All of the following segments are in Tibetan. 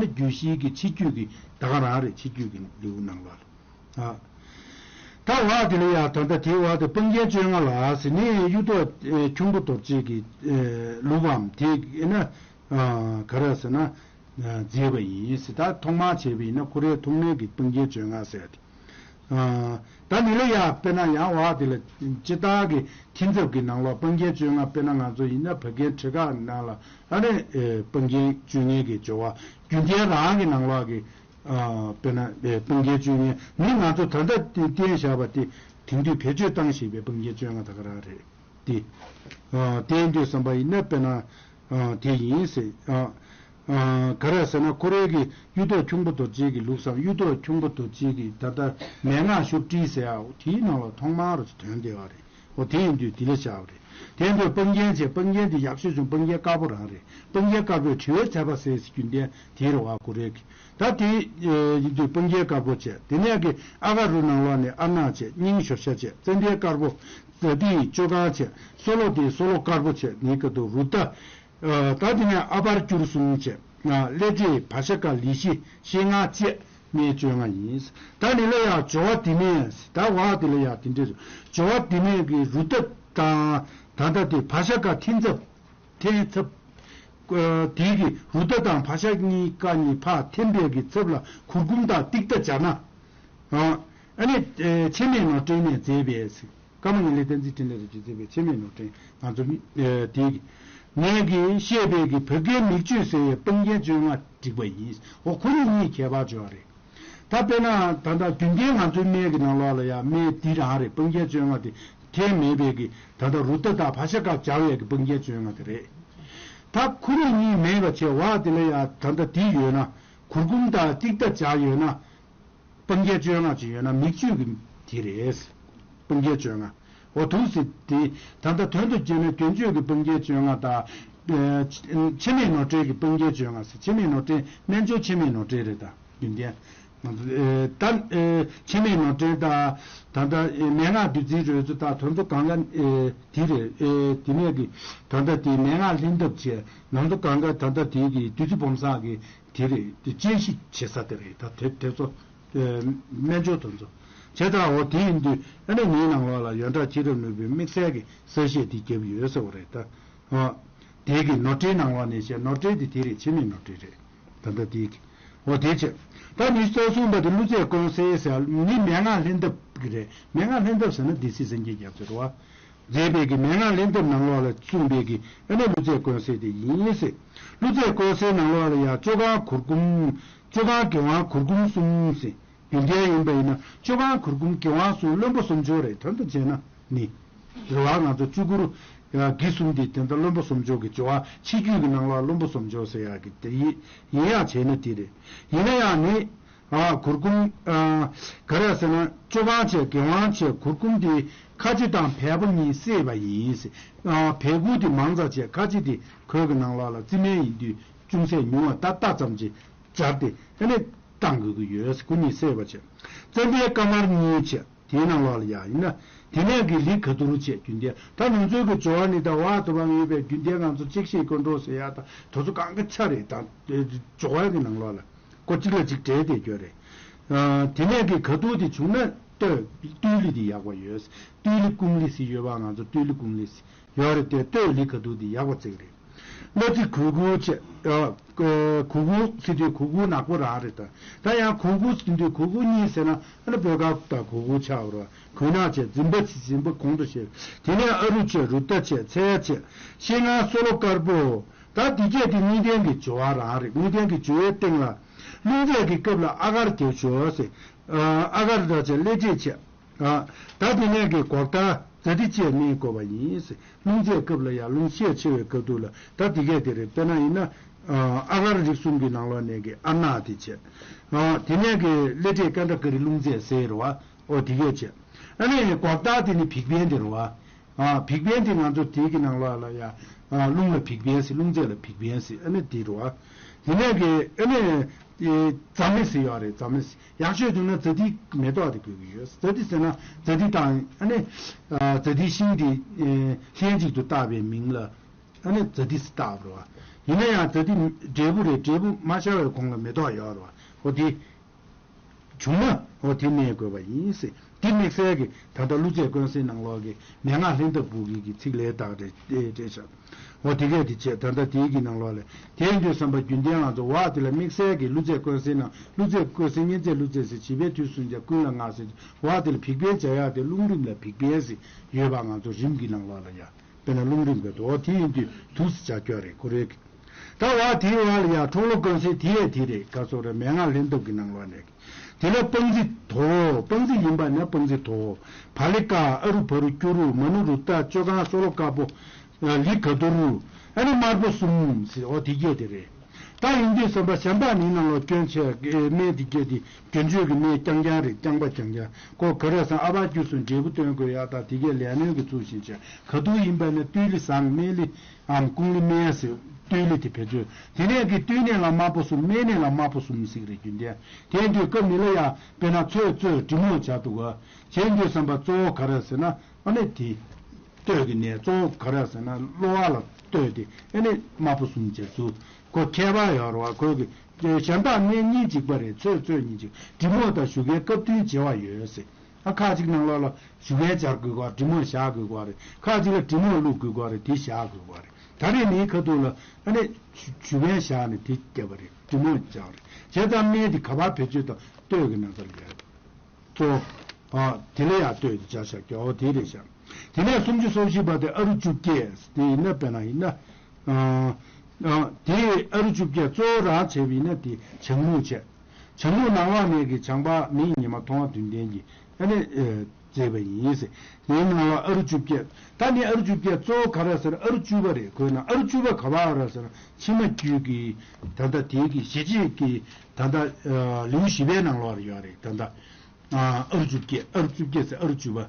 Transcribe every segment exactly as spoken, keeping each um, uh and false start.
རྒྱུད་བཞིའི་གི་ཕྱི་རྒྱུད་ཀྱི་ད་ག་རང་རེད། ཕྱི་རྒྱུད་ཀྱི་ལེའུ་ནང་ལ། ཨ། ད་འོག་དེ་ལ་ཡ་ད་ལྟ་དེའི་འོག་དེ་སྤང་རྒྱན་བཅོ་ལྔ་ལ་ཟེར་ནས་གཡུ་ཐོག་ཁྱུང་པོ་རྡོ་རྗེ་གི་ལུགས་པའམ་དེ་ཡིན་ན་ག་རེ་ཟེར་ན་མཛད་པ་ཡིན་ཟེར། ད་ཐོག་མར་བྱས་པ་ཡིན་ན་ཁོ་རའི་ཐོག་མའི་གི་སྤང་རྒྱན་བཅོ་ལྔ་ཟེར་ཏེ། ད་འདི་ལ་ཡ་དཔེར་ན་ཡང་འོག་དེ་ལ་སྤྱིར་བཏང་གི་ཐེབས་རྩ་གི་ནང་ལ་སྤང་རྒྱན་བཅོ་ལྔ། དཔེར་ན་ང་ཚོ་ཡིན་ན་བོད་རྒན་བྲི་ཁ་ནང་ལ་ཨ་ནི་སྤང་རྒྱན་བཅོ་ལྔའི་གི་སྦྱོར་བ་རྒྱུན་ལྡན་རང་གི་ནང་ལོགས་ཀྱི་དཔེར་ན་སྤང་རྒྱན་བཅོ་ལྔ་ནི་ང་ཚོ་ད་ལྟ་བསྟན་བཞག་པ་དེ་དེང་དུས་བེད་སྤྱོད་བཏང་བཞིན་པའི་སྤང་རྒྱན་བཅོ་ལྔ་ད་ག་རང་རེད། དེ། ཨ། དེ་ཡིན་དུས་བསམ་པ་ཡིན་ན་དཔེར་ན། ཨ། དེ་ཡིན་ཟེར། ཨ། ཨ། ག་རེ་ཟེར་ན་ཁོ་རའི་གི་གཡུ་ཐོག་ཁྱུང་པོ་རྡོ་རྗེ་གི་ལུགས་སམ། གཡུ་ཐོག་ཁྱུང་པོ་རྡོ་རྗེ་གི་ད་ལྟ་མན་ངག་ཤོབ་ཏྲི་ཟེར་ཡ་དེའི་ནང་ལ་ཐོག་མར་དོན་བསྡད་པ་རེད། འོ་དེ་ཡིན་དུས་དེ་ལ་བཞག་པ་རེད། དེ་ཡིན་དུས་སྤང་རྒྱན་བྱས། སྤང་རྒྱན་དེ་ཡག་ཤོས་བྱུང་། སྤང་རྒྱན་དཀར་པོ་རང་རེད། སྤང་རྒྱན་དཀར་པོས་དྲི་བའི་ཚད་པ་ཟད་ཟེར་རྒྱུན་ལྡན་དེ་རེད་བ། ཁོ་རའི་གི་ད་དེ་ཡིན་དུས་སྤང་རྒྱན་དཀར་པོ་བྱས། དེ་ནས་གི་ཨ་ག་རུ་ནང་ལོགས་ནས་ཨ་ནག་བྱས། སྙིང་ཞོ་ཤ་བྱས། ཙན་དན་དཀར་པོ། ཛ་ཏི་ཡི་བཅོ་ཁ་བྱས། སོ་ལོ་དེ་སོ་ལོ་དཀར་པོ་བྱས། ནི་ཀ་ཏོ་རུ་ཏ། ད་དེ་ནས་ཨ་པར་སྐྱུར་གསུམ་བྱས། ཀླད་རྫས་བ་ཤ་ཀ་ལི་ཤི་ཤེལ་ལྔ་བཅས་ནས་བཅོ་ལྔ་ཡིན། ད་ནི་ལ་ཡ་སྦྱོར་བ་དེ་ནས་ད་འོག་དེ་ལ་ཡ་དེ་འདྲས་སྦྱོར་བ་དེ་ནས་གི་རུ་ཏ་དང་ད་ལྟ་དེ་བ་ཤ་ཀ་འཐེན་ཚབ། འཐེན་ཚབ། ཨ། དེའི་གི་རུ་ཏ་དང་བ་ཤ་གཉིས་ཀ་གཉིས་ཕར་འཐེན་པའི་གི་ཚབ་ལ་གུར་གུམ་དང་ཏིག་ཏ་སྦྱར་ན། ཨ། ཨ་ནི་ཨེ་འཆི་མེད་ནོར་སྤྲིན་ནས་མཛད་པའི་ཀརྨ་ངེས་ལེགས་བསྟན་འཛིན་འཕྲིན་ལས་རིན་ཆེན་མཛད་པའི་འཆི་མེད་ནོར་སྤྲིན་ང་ཚོ་མི་ཨེ་དེའི་གི་ངས་གི་བཤད་པའི་གི་བོད་སྐད་མིག་ཆུ་ཟེར་བའི་སྤང་རྒྱན་བཅོ་ལྔ་བསྒྲིགས་པ་ཡིན། འོ་ཁོ་གཉིས་གཉིས་ཁྱད་པར་ཅིག་ཡོད་རེད། ད་དཔེར་ན་ད་ལྟ་རྒྱུན་ལྡན་ང་ཚོའི་སྨན་གྱི་ནང་ལོགས་ལ་ཡང་སྨན་འདི་རང་རེད། སྤང་རྒྱན་བཅོ་ལྔ་དེ་འཐེན་མེད་པའི་གི་ད་ལྟ་རུ་ཏ་དང་བ་ཤ་ཀ་སྦྱར་བའི་གི་སྤང་རྒྱན་བཅོ་ལྔ་དེ་རེད། ད་ཁོ་གཉིས་གཉིས་མེད་པ་བྱས་འོག་དེ་ལ་ཡང་ད་ལྟ་འདི་ཡོད་ན། གུར་གུམ་དང་ཏིག་ཏ་སྦྱར་ཡོད་ན། སྤང་རྒྱན་བཅོ་ལྔ་ཅིག་ཡོད་ན་མིག་ཆུ་གི་དེ་རེད། སྤང་རྒྱན་བཅོ་ལྔ། འོ་འདུག་སེ་དེ་ད་ལྟ་དོན་དུ་བྱས་ན་སྐྱོན་བརྗོད་ཀྱི་སྤང་རྒྱན་བཅོ་ལྔ་དང་། ཨེ་འཆི་མེད་ནོར་སྤྲིན་གྱི་སྤང་རྒྱན་བཅོ་ལྔ་ཟེར། འཆི་མེད་ནོར་སྤྲིན་སྨན་སྦྱོར་འཆི་མེད་ནོར་སྤྲིན་རེད་ད། རྒྱུན་ལྡན། ང་ཚོ་ཨེ་ད་ཨེ་འཆི་མེད་ནོར་སྤྲིན་དང་ད་ལྟ་ཨེ་མན་ངག་བདུད་རྩིའི་རོལ་མཚོ་དང་དོན་དུ་གང་ག་ཨེ་དེ་རེད། ཨེ་དེ་ནས་ཀྱི་ད་ལྟ་དེ་མན་ངག་ལྷན་ཐབས་བྱས། ང་ཚོ་གང་ག་ད་ལྟ་དེ་གི་བདུད་རྩི་བུམ་བཟང་གི་དེ་རེད། དེ་དཔྱད་ཞིབ་བྱེད་ས་དེ་རེད་ད། དེ་དེ་ཚོ་ཨེ་སྨན་སྦྱོར་དེ་ཚོ་བྱས་ཙང་འོ་དེ་ཡིན་དུས་ཨ་ནི་ངའི་ནང་ལོགས་ལ་ཡོན་བདག་མཁྱེན་རབ་ནོར་བུའི་དམིགས་བསལ་གྱི་གསལ་བཤད་དེ་བརྒྱབ་ཡོད་ཟེར་བ་རེད་ད། ཨ། དེ་གི་ནོར་སྤྲིན་ནང་ལོགས་ནས་བཤད། ནོར་སྤྲིན་དེ་དེ་རེད། འཆི་མེད་ནོར་སྤྲིན་རེད། ད་ལྟ་དེ་གི་འོ་དེ་བྱས། ད་ནི་རྩ་གསུམ་པ་དེ་ཀླུ་རྫས་བཀོན་སའི་ཟེར་ནི་མན་ངག་ལྷན་ཐབས་ཀྱི་རེད། མན་ངག་ལྷན་ཐབས་ཟེར་ན་སྡེ་སྲིད་སེང་གེ་རྒྱལ་མཚན་རེད་བ། མཛད་པའི་གི་མན་ངག་ལྷན་ཐབས་ནང་ལོགས་ལ་གསུངས་པའི་གི་ཨ་ནི་ཀླུ་རྫས་བཀོན་སའི་དེ་ཡིན་ཟེར། ཀླུ་རྫས་བཀོན་སའི་ནང་ལོགས་ལ་ཡང་བཅོ་ཁང་གུར་གུམ། བཅོ་ཁང་གི་དབང་གུར་གུམ་གསུམ་ཟེར། རྒྱུན་ལྡན་ཡིན་པ་ཡིན་ན་བཅོ་ཁང་གུར་གུམ་གི་དབང་གསུམ་བློན་པོ་གསུམ་སྦྱོར་རེད། དོན་དུ་བྱས་ན་ནི། རེད་བ། ང་ཚོ་བཅུ་དགུ་རུ་གི་གསུམ་དེ་དེ་འདྲ་བློན་པོ་གསུམ་སྦྱོར་གྱི་སྦྱོར་བ། ཕྱི་རྒྱུད་ཀྱི་ནང་ལ་བློན་པོ་གསུམ་སྦྱོར་ཟེར་ཡག་གི་དེ་ཡིན་ཡིན་ཡག་བྱས་ན་དེ་རེད། ཡིན་ན་ཡང་ནི། ཨ། གུར་གུམ། ཨ། ག་རེ་ཟེར་ན་བཅོ་ཁང་བྱས། གི་དབང་བྱས། གུར་གུམ་དེ་ཁ་ཆེ་དང་བལ་པོ་གཉིས་བསྲེས་པ་ཡིན་ཟེར། ཨ། བལ་གུར་དེ་མང་ཙམ་བྱས། ཁ་ཆེ་དེ་གོས་ཀྱི་ནང་ལོགས་ལ་རྩི་སྨན་ཡིན་དུས་ཅུང་ཟད་ཉུང་བ་ད་ལྟ་ཙམ་ཅིག་སྦྱར་ཏེ་ཨ་ནི་བཏང་དགོས་ཀྱི་ཡོད། སྐུ་གཉིས་བསྲེས་པ་བྱས། ཙན་དན་དཀར་དམར་གཉིས་བྱས། དེའི་ནང་ལོགས་ལ་ཡ་ཡིན་ན། དེ་ནས་ཀྱི་ལི་ག་དུར་བྱས། རྒྱུན་ལྡན་ད་ལུང་རྩོལ་གྱི་སྦྱོར་བ་ནི་ད་བ་དུ་བ་ཡོད་པའི་རྒྱུན་ལྡན་ང་ཚོ་གཅིག་ཤེས་དཀོན་མཆོག་ཟེར་ཡ་ད་དེ་ཚོ་གང་ག་ཆ་རེད། ད་སྦྱོར་བ་གི་ནང་ལོགས་ལ་ཀོ་གཅིག་ལ་གཅིག་འབྲེལ་ཏེ་ཡོད་རེད། ཨ། དེ་ནས་ཀྱི་ག་དུར་དེ་བྱུང་ན་སྟོད་སྟོད་ལི་དེ་ཡག་པ་ཡོད། སྟོད་ལི་ཀུང་ལི་ཟེར་ཡོད་པ། ང་ཚོ་སྟོད་ལི་ཀུང་ལི་ཟེར། ཡོད་རེད་དེ། སྟོད་ལི་ག་དུར་འདི་ཡག་པ་བརྩེགས་རེད། གླ་རྩི་གུ་གུ་བྱས། ཨ། གུ་གུ་ཟེར་དུས་གུ་གུ་ནག་པོ་རང་རེད་ད། ད་ཡང་གུ་གུ་ཟེར་དུས་གུ་གུ་གཉིས་ཟེར་ན་ཨ་ནི་བོད་སྐད་དང་གུ་གུ་ཆགས་རོ། གུ་ནག་བྱས། འཛིན་པ་བྱས། འཛིན་པ་གོང་དུ་བཤད། དེ་ནས་ཨ་རུ་བྱས། རུ་ཏ་བྱས། ཚལ་བྱས། ཤེལ་ལྔ་སོ་ལོ་དཀར་པོ། ད་འདི་གས་དེ་དངོས་བསྟན་གྱི་སྦྱོར་བ་རང་རེད། དངོས་བསྟན་གྱི་སྦྱོར་བའི་སྟེང་ལ་ལྷུང་བཟེད་ཀྱི་སྐབས་ལ་ཨ་གར་རྒྱབ་ཞོག་ཟེར། ཨ་གར་ར་བྱས། གླ་རྩི་བྱས། ཨ། ད་དེ་ནས་ཀྱི་འགོག་བདག་ཛ་ཏི་བཅས་སྨན་བགོ་བ་ཡིན་ཟེར། ལྷུང་བཟེད་སྐབས་ལ་ཡང་ལྷུང་བཟེད་ཆེ་བའི་སྐབས་དུས་ལ་ད་དེ་གས་དེ་རེད། དཔེར་ན་ཡིན་ན། ཨ་གར་རིགས་གསུམ་གྱི་ནང་ལོགས་ནས་ཀྱི་ཨ་ནག་དེ་བྱས། ཨ། དེ་ནས་ཀྱི་གླ་རྩི་ཀ་འདྲ་ཀ་རི་ལྷུང་བཟེད་ཟེར་རེད་བ། ཨོ་དེ་གས་བྱས། ཨ་ནི་འགོག་བདག་དེ་ནི་བིག་པན་དེ་རེད་བ། ཨ། བིག་པན་དེ་ང་ཚོ་དེ་གི་ནང་ལོགས་ལ་ཡ། ཨ། ལྷུང་ལ་བིག་པན་ཟེར། ལྷུང་བཟེད་ལ་བིག་པན་ཟེར། ཨ་ནི་དེ་རེད་བ། དེ་ནས་ཀྱི་ཨ་ནི། ཨེ། ཛ་མི་ཟེར་ཡོད་རེད། ཛ་མི་ཟེར། ཡག་ཤོས་བྱུང་ན་ཛ་ཏི་མེ་ཏོག་དེ་དགོས་ཀྱི་ཡོད། ཛ་ཏི་ཟེར་ན་ཛ་ཏི་དང་ཨ་ནི། ཨ། ཛ་ཏིའི་ཤིང་དེ། ཨེ། ལྷན་ཅིག་ཏུ་བཏགས་པའི་མིང་ལ་ཨ་ནི་ཛ་ཏི་ཟེར་བཏགས་པ་རེད་ ཡིན་ན་ཡང་ད་དེ་འབྲས་བུ་རེད། འབྲས་བུ་མ་ཤར་བའི་གོང་ལ་མེ་ཏོག་ཡོད་རེད་བ། འོ་དེ། བྱུང་ན་འོ་དེ་གནས་དགོས་པ་ཡིན་ཟེར། དེ་དམིགས་བསལ་གྱི་ད་ལྟ་ཀླུ་རྩེ་དཀོན་གསལ་ནང་ལོགས་ཀྱི་མན་ངག་ལྷན་ཐབས་སྦུག་གི་གི་ཚིག་ལས་དག་རེད་རེད་ཤག་འོ་དེ་གས་དེ་བྱས། ད་ལྟ་དེའི་གི་ནང་ལོགས་ལ་དེ་ཡིན་དུས་ཙམ་པ་རྒྱུན་ལྡན་ང་ཚོ་འོ་དེ་ལ་དམིགས་བསལ་གྱི་ཀླུ་རྩེ་དཀོན་གསལ་ནང་། ཀླུ་རྩེ་དཀོན་གསལ་གཉན་བརྩེ་ཀླུ་རྩེ་ཟེར། བྱིས་པའི་དུས་སུ་ཀྱང་ཀུན་ལ་བསྔགས་ཟེར། འོ་དེ་ལ་བིག་པན་སྦྱར་ཡག་དེ་རླུང་རིམ་ལ་བིག་པན་ཟེར་ཡོད་པ། ང་ཚོ་རིམ་གྱི་ནང་ལོགས་ལ་ཡ། དཔེར་ན་རླུང་རིམ་གྱི་འོ་དེ་ཡིན་དུས་དུས་སུ་བྱ་སྐྱོ་རེད། ཁོ་རེ་གི། ད་བ་དེའི་བ་ལ་ཡ་ཁྲོ་ལོ་དཀོན་གསལ་དེ་ཡས་དེ་རེད། ག་སོགས་རེད། མན་ངག་ལྷན་ཐབས་ཀྱི་ནང་ལོགས་ནས། དེ་ལ་སྤང་རྩི་དོ། སྤང་རྩི་ཡིན་པ་ན་སྤང་རྩི་དོ། བ་ལི་ཀ་ཨ་རུ་བ་རུ་སྐྱུ་རུ་མ་ནུ་རུ་ཏ་ཅོ་གང་སོ་ལོ་དཀར་པོ་ལི་ག་དུ་རུ། ཨ་ནི་དམར་པོ་གསུམ་ཟེར། འོ་དེ་གས་དེ་རེད། ད་ཡིན་དུས་ཙམ་པ་ཞམ་པ་ནི་ནང་ལོགས་སྐྱོན་ཆེ་སྨན་དེ་གས་དེ་སྐྱོན་བརྗོད་ཀྱི་སྨན་རྐྱང་རྐྱང་རེད། རྐྱང་པ་རྐྱང་རྐྱང་། ཁོ་ག་རེ་ཟེར་ན་ཨ་བ་རྒྱུ་སོང་འབྲས་བུ་སྟོན་དགོས་ཡག་དང་དེ་གས་ལས་སྣོན་གྱི་ཚུལ་བཞིན་བྱས། ག་དུ་ཡིན་པ་ན་བཏུལ་ལི་བཟང་། སྨན་ལི་ཨམ་ཀུང་ལི་སྨན་ཟེར། བཏུལ་ལི་དེ་བེད་སྤྱོད། དེ་ནས་ཀྱི་བཏུལ་ནས་ལ་དམར་པོ་གསུམ། སྨན་ནས་ལ་དམར་པོ་གསུམ་ཟེར་གི་རེད། རྒྱུན་ལྡན་དེ་ཡིན་དུས་སྐབས་མི་ལ་ཡ་དཔེར་ན་ཚོད་ཚོད་འབྲི་མོ་བྱ་འདུག་ག་བྱས་དུས་ཙམ་པ་གཙོ་བོ་ག་རེ་ཟེར་ན་ཨ་ནི་དེ། ལྟོས་ཀྱི་ནས་གཙོ་བོ་ག་རེ་ཟེར་ན་གློ་བ་ལ་ལྟོས་ཏེ་ཨ་ནི་དམར་པོ་གསུམ་བྱས་སུ་ཁོ་ཁྱད་པར་ཡོད་རེད་བ། ཁོ་གི་གཞན་དག་སྨན་གཉིས་གཅིག་པ་རེད། ཚོད་ཚོད་གཉིས་གཅིག་འབྲི་མོ་དང་ཞུ་མཁན་སྐབས་བསྟུན་བྱེད་པ་ཡོད་ཟེར། ཨ་ཁ་ཅིག་ནང་ལོགས་ལ་ཞུ་མཁན་སྦྱར་དགོས་ཀྱི་རེད། འབྲི་མོ་བཞག་དགོས་ཀྱི་རེད། ཁ་ཅིག་ལ་འབྲི་མོ་བླུག་དགོས་ཀྱི་རེད། དེ་བཞག་དགོས་ཀྱི་རེད། ད་རེས་མིའི་ཁ་ཐུག་ལ་ཨ་ནི་ཞུ་མཁན་བཞག་ནས་དེ་བརྒྱབ་པ་རེད། འབྲི་མོ་བཞག་པ་རེད། བྱས་ཙང་སྨན་དེ་ག་པར་བེད་སྤྱོད་དང་ལྟོས་ཀྱི་ནང་ལྟར་ཡོད། གཙོ། ཨ། དེ་ལ་ཡང་ལྟོས་ཏེ་བྱ་བཞག་རྒྱག་འོ་དེ་རེད་ཤག་དེ་ནས་སུམ་ཅུ་སོ་བཞི་པ་དེ་ཨ་རུ་བཅོ་བརྒྱད་དེ་ཡིན་ན། དཔེར་ན་ཡིན་ན། ཨ། ཨ། དེ་ཨ་རུ་བཅོ་བརྒྱད་གཙོ་བོ་རང་བྱས་པ་ཡིན་ན་དེ་ཆང་མུག་བྱས། ཆང་མུག་ནང་ལོགས་ནས་ཀྱི་ཆང་པ་མིའི་ཉི་མ་མཐོང་བ་དུས་ལྡན་གྱི་ཨ་ནི། ཨ། བྱས་པ་ཡིན་ཟེར། དེའི་ནང་ལ་ཨ་རུ་བཅོ་བརྒྱད། ད་ནི་ཨ་རུ་བཅོ་བརྒྱད་གཙོ་བོ་ག་རེ་ཟེར། ཨ་རུ་བཅུ་པ་རེད། ཁོའི་ནང་ཨ་རུ་བཅུ་པ་ག་པར་རེད་ཟེར་ན་ཕྱི་མ་རྒྱུད་ཀྱི་ད་ལྟ་དེའི་གི་ཞི་བྱེད་ཀྱི་ད་ལྟ་ལེའུ་བཞི་པའི་ནང་ལོགས་ལ་ཡོད་རེད། ད་ལྟ། ཨ། ཨ་རུ་བཅུ་བརྒྱད། ཨ་རུ་བཅུ་བརྒྱད་ཟེར་ཨ་རུ་བཅུ་པ།